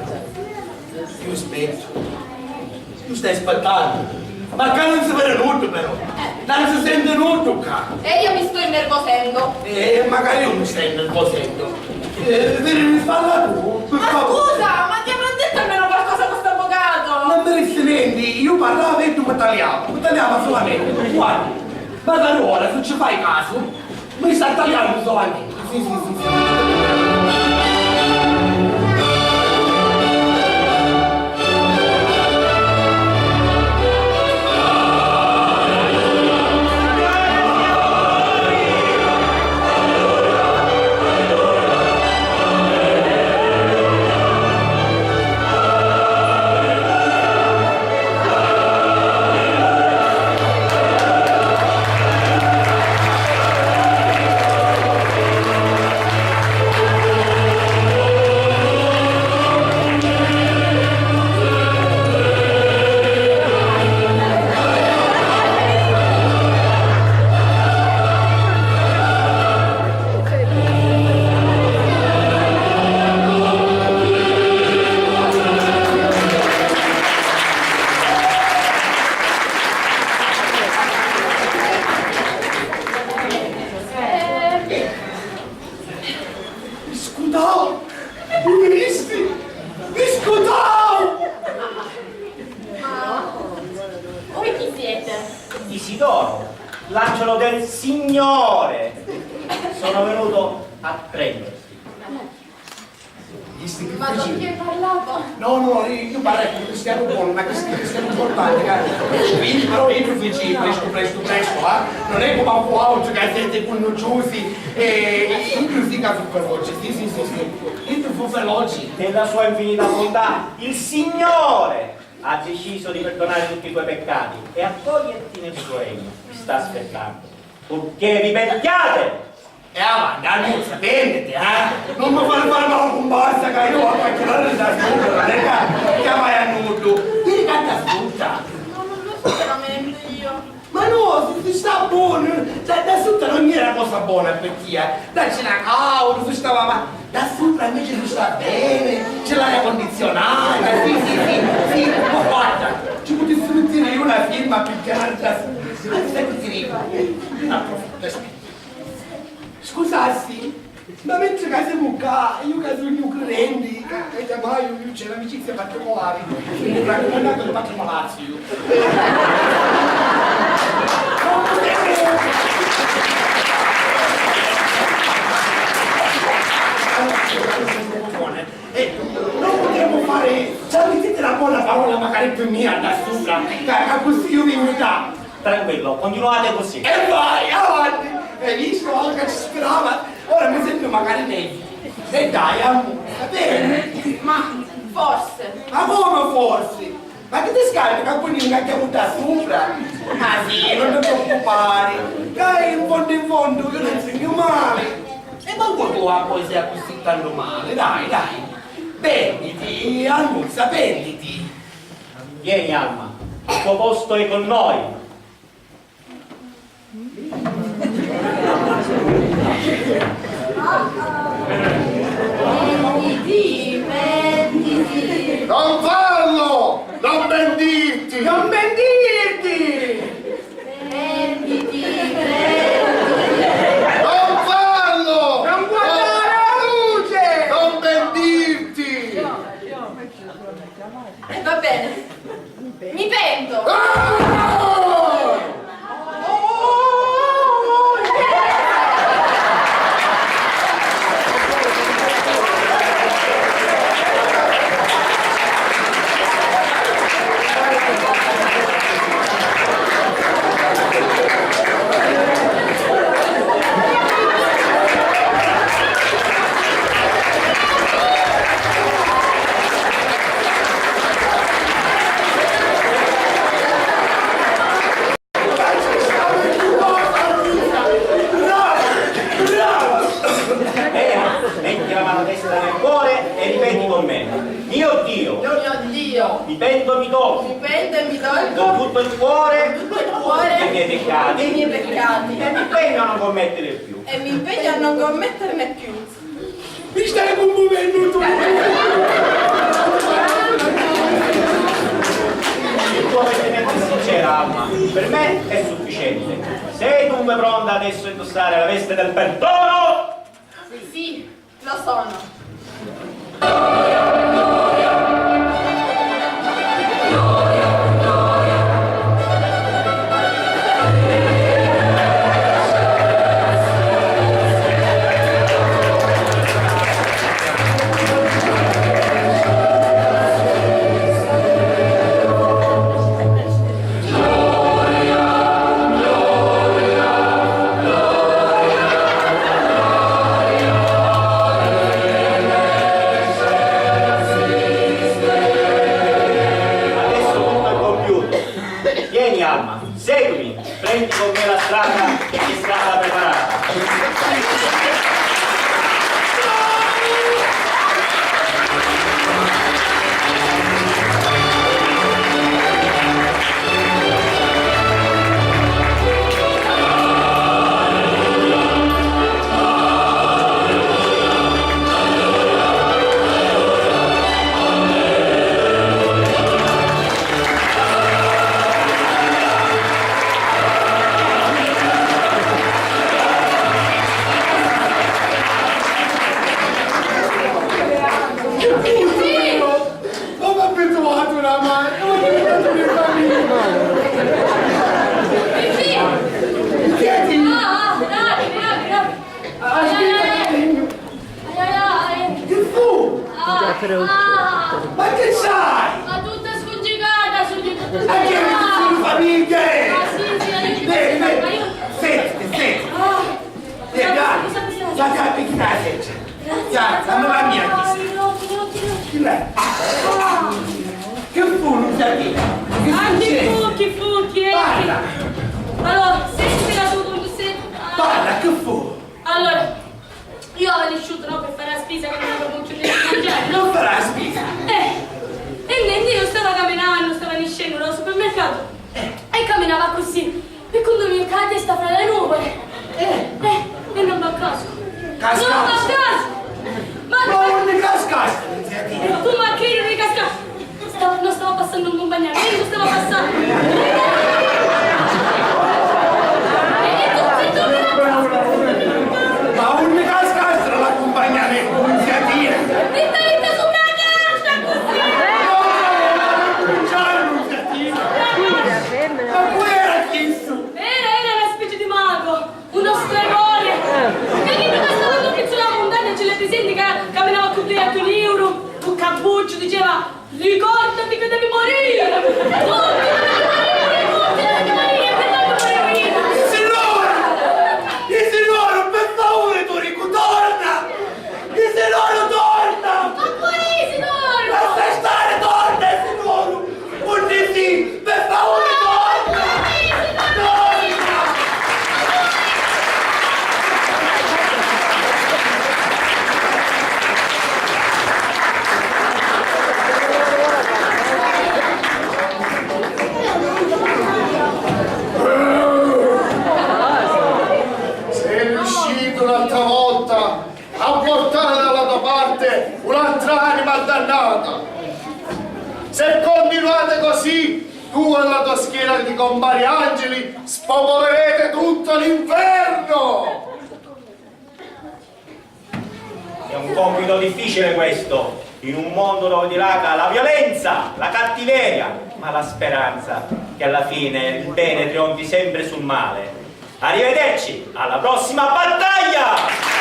io aspetto. Tu stai aspettannu? Ma ccà non si vede nuddu, però. Non si sente nuddu ccà. E io mi sto innervosendo. Eh, magari io mi sto innervosendo. Eh, vedi, mi parla tu, per favore. Ma scusa, ma ti avrà detto almeno qualcosa questo avvocato? Non mi disse niente, io parlavo e tu mi tagliavi. Mi tagliava solamente. Guarda, magari ora, se ci fai caso, mi sta tagliando solamente. Sì, sì, sì, sì. L'angelo del Signore! Sono venuto a prenderti. Ma con chi parlava? No, no, io, io parlo con Cristiano Buono, ma Cristiano, Cristiano Buono parla, cara. Quindi, però, io feci presto, presto, presto, eh? Non è come a voi che siete conosciuti, eh, io sì che sono veloce, sì, sì, sì, sì. Io fu veloce. Nella sua infinita bontà, il Signore ha deciso di perdonare tutti i tuoi peccati e accoglierti nel suo regno. Ti sta aspettando. Purché vi pentiate! E avanti, Annuzza, pentiti, eh! Non mi fai fare la cumbassa che io ho a chiamare da sopra, non è che, che vai a nudo. Ti ricanta sutta. Ma non lo so veramente io. Ma no, si, si sta buono, da, da sutta non era cosa buona per ti, eh. Dacci una cauda, si stava ma da sopra invece si sta bene, c'è l'aria condizionata, sì, sì, sì, sì, ma guarda, ci potessi mettere io una firma per chiamare da sopra. Anzi, sai che ti dico? Io ne approfitto e spiego. Scusassi, ma mentre che siamo qua, io che sono credente, che, che chiamaio, io c'è un'amicizia particolare, mi raccomando il patrimolazio. Non potevo, eh, non potevo fare, cioè, mettete la buona parola magari per me da sopra, che, che così io vi invitavo. Tranquillo, continuate così. E vai, avanti! Hai visto? Olga ci sperava. Ora mi sento magari meglio. E dai, amore, va bene? Ma forse. Ma come forse? Ma chi ti scalda che quindi mi cacchia butta sopra? Ah sì, non ti preoccupare. Dai, in fondo in fondo io non sogno male. E manco tu a poi sei così tanto male, dai, dai. Prenditi, Annuzza, prenditi. Vieni, Alma, il tuo posto è con noi. Pentiti, pentiti. Non farlo! Non pentirti! Non pentirti! Pentiti, pentiti. Non farlo! Non guardare la luce! Non pentirti! E va bene. Mi pento! Ah! Bene, metti la mano destra nel cuore e ripeti con me. Mio Dio, Mio Dio, mi pento e mi tolgo mi pento e mi tolgo con tutto il cuore con tutto il cuore dei miei peccati dei miei peccati e mi impegno a non commettere più. E mi impegno a non commetterne più. Mi stai commuovendo tu! Il tuo pentimento è sincero, Alma. Per me è sufficiente. Sei dunque pronta adesso a indossare la veste del perdono? Sì, lo sono. Adesso tutto è compiuto. Vieni, Alma, seguimi, prendi con me la strada che ti è stata preparata. Ah! Ma chi c'hai? Ma tutta scuncicata, sugnu tutta scuncicata. Ma chi è? Sono famiglia, eh! Ma sì, sì, aiuto, ma io... Senti, senti. Ah! Eh, dai, dai, dai, dai, dai, dai, dai. Grazie. Dai, dammi la mia, chi sei? Chi l'è? Ah! Che fu, non si... Ah, chi fu, chi fu, chi è? Parla! Allora, senti la tua... Parla, che fu? Allora, io avevo nisciuto, no, per fare la spesa, che non avevo molto niente da mangiare, no? Non farà la spesa. Eh, e niente, io stavo camminando, stavo niscennu dal supermercato e camminava così, e quando mi ho caduto sta fra le nuvole. Eh. Eh, e non va a caso. Casca. Non va a caso. Ma... Ma non mi casca. Tu ma che non mi casca? Sta-, non stava passando un compagno, non stava passando. E tu, e tu mi... Ma unni cascastra l'accumpagnamentu, nun sia tia. Zitta, zitta, su una carta, così. No, no, no, non sia tia. Ma cu era chistu? Era, era una specie di mago. Uno stregone! Che chiddu ca stava in mezzu alla montagna, ci l'hai presenti, ca camminava cu dui occhi neri, cu cappucciu, diceva: "Ricordati che devi morire! Tutti devi morire, tutti devi morire, e per noi morire!" Signore! Signore, per favore, Torico, torna! Signore, torna! Ma quale signore? Lascia stare, torna, signore! Unni si? Pi favuri, torna! Torna! Sei riuscito un'altra volta a portare dalla tua parte un'altra anima dannata. Se continuate così, tu e la tua schiera di compari angeli spopolerete tutto l'inferno! È un compito difficile questo, in un mondo dove dilaga la violenza, la cattiveria, ma la speranza che alla fine il bene trionfi sempre sul male. Arrivederci, alla prossima battaglia!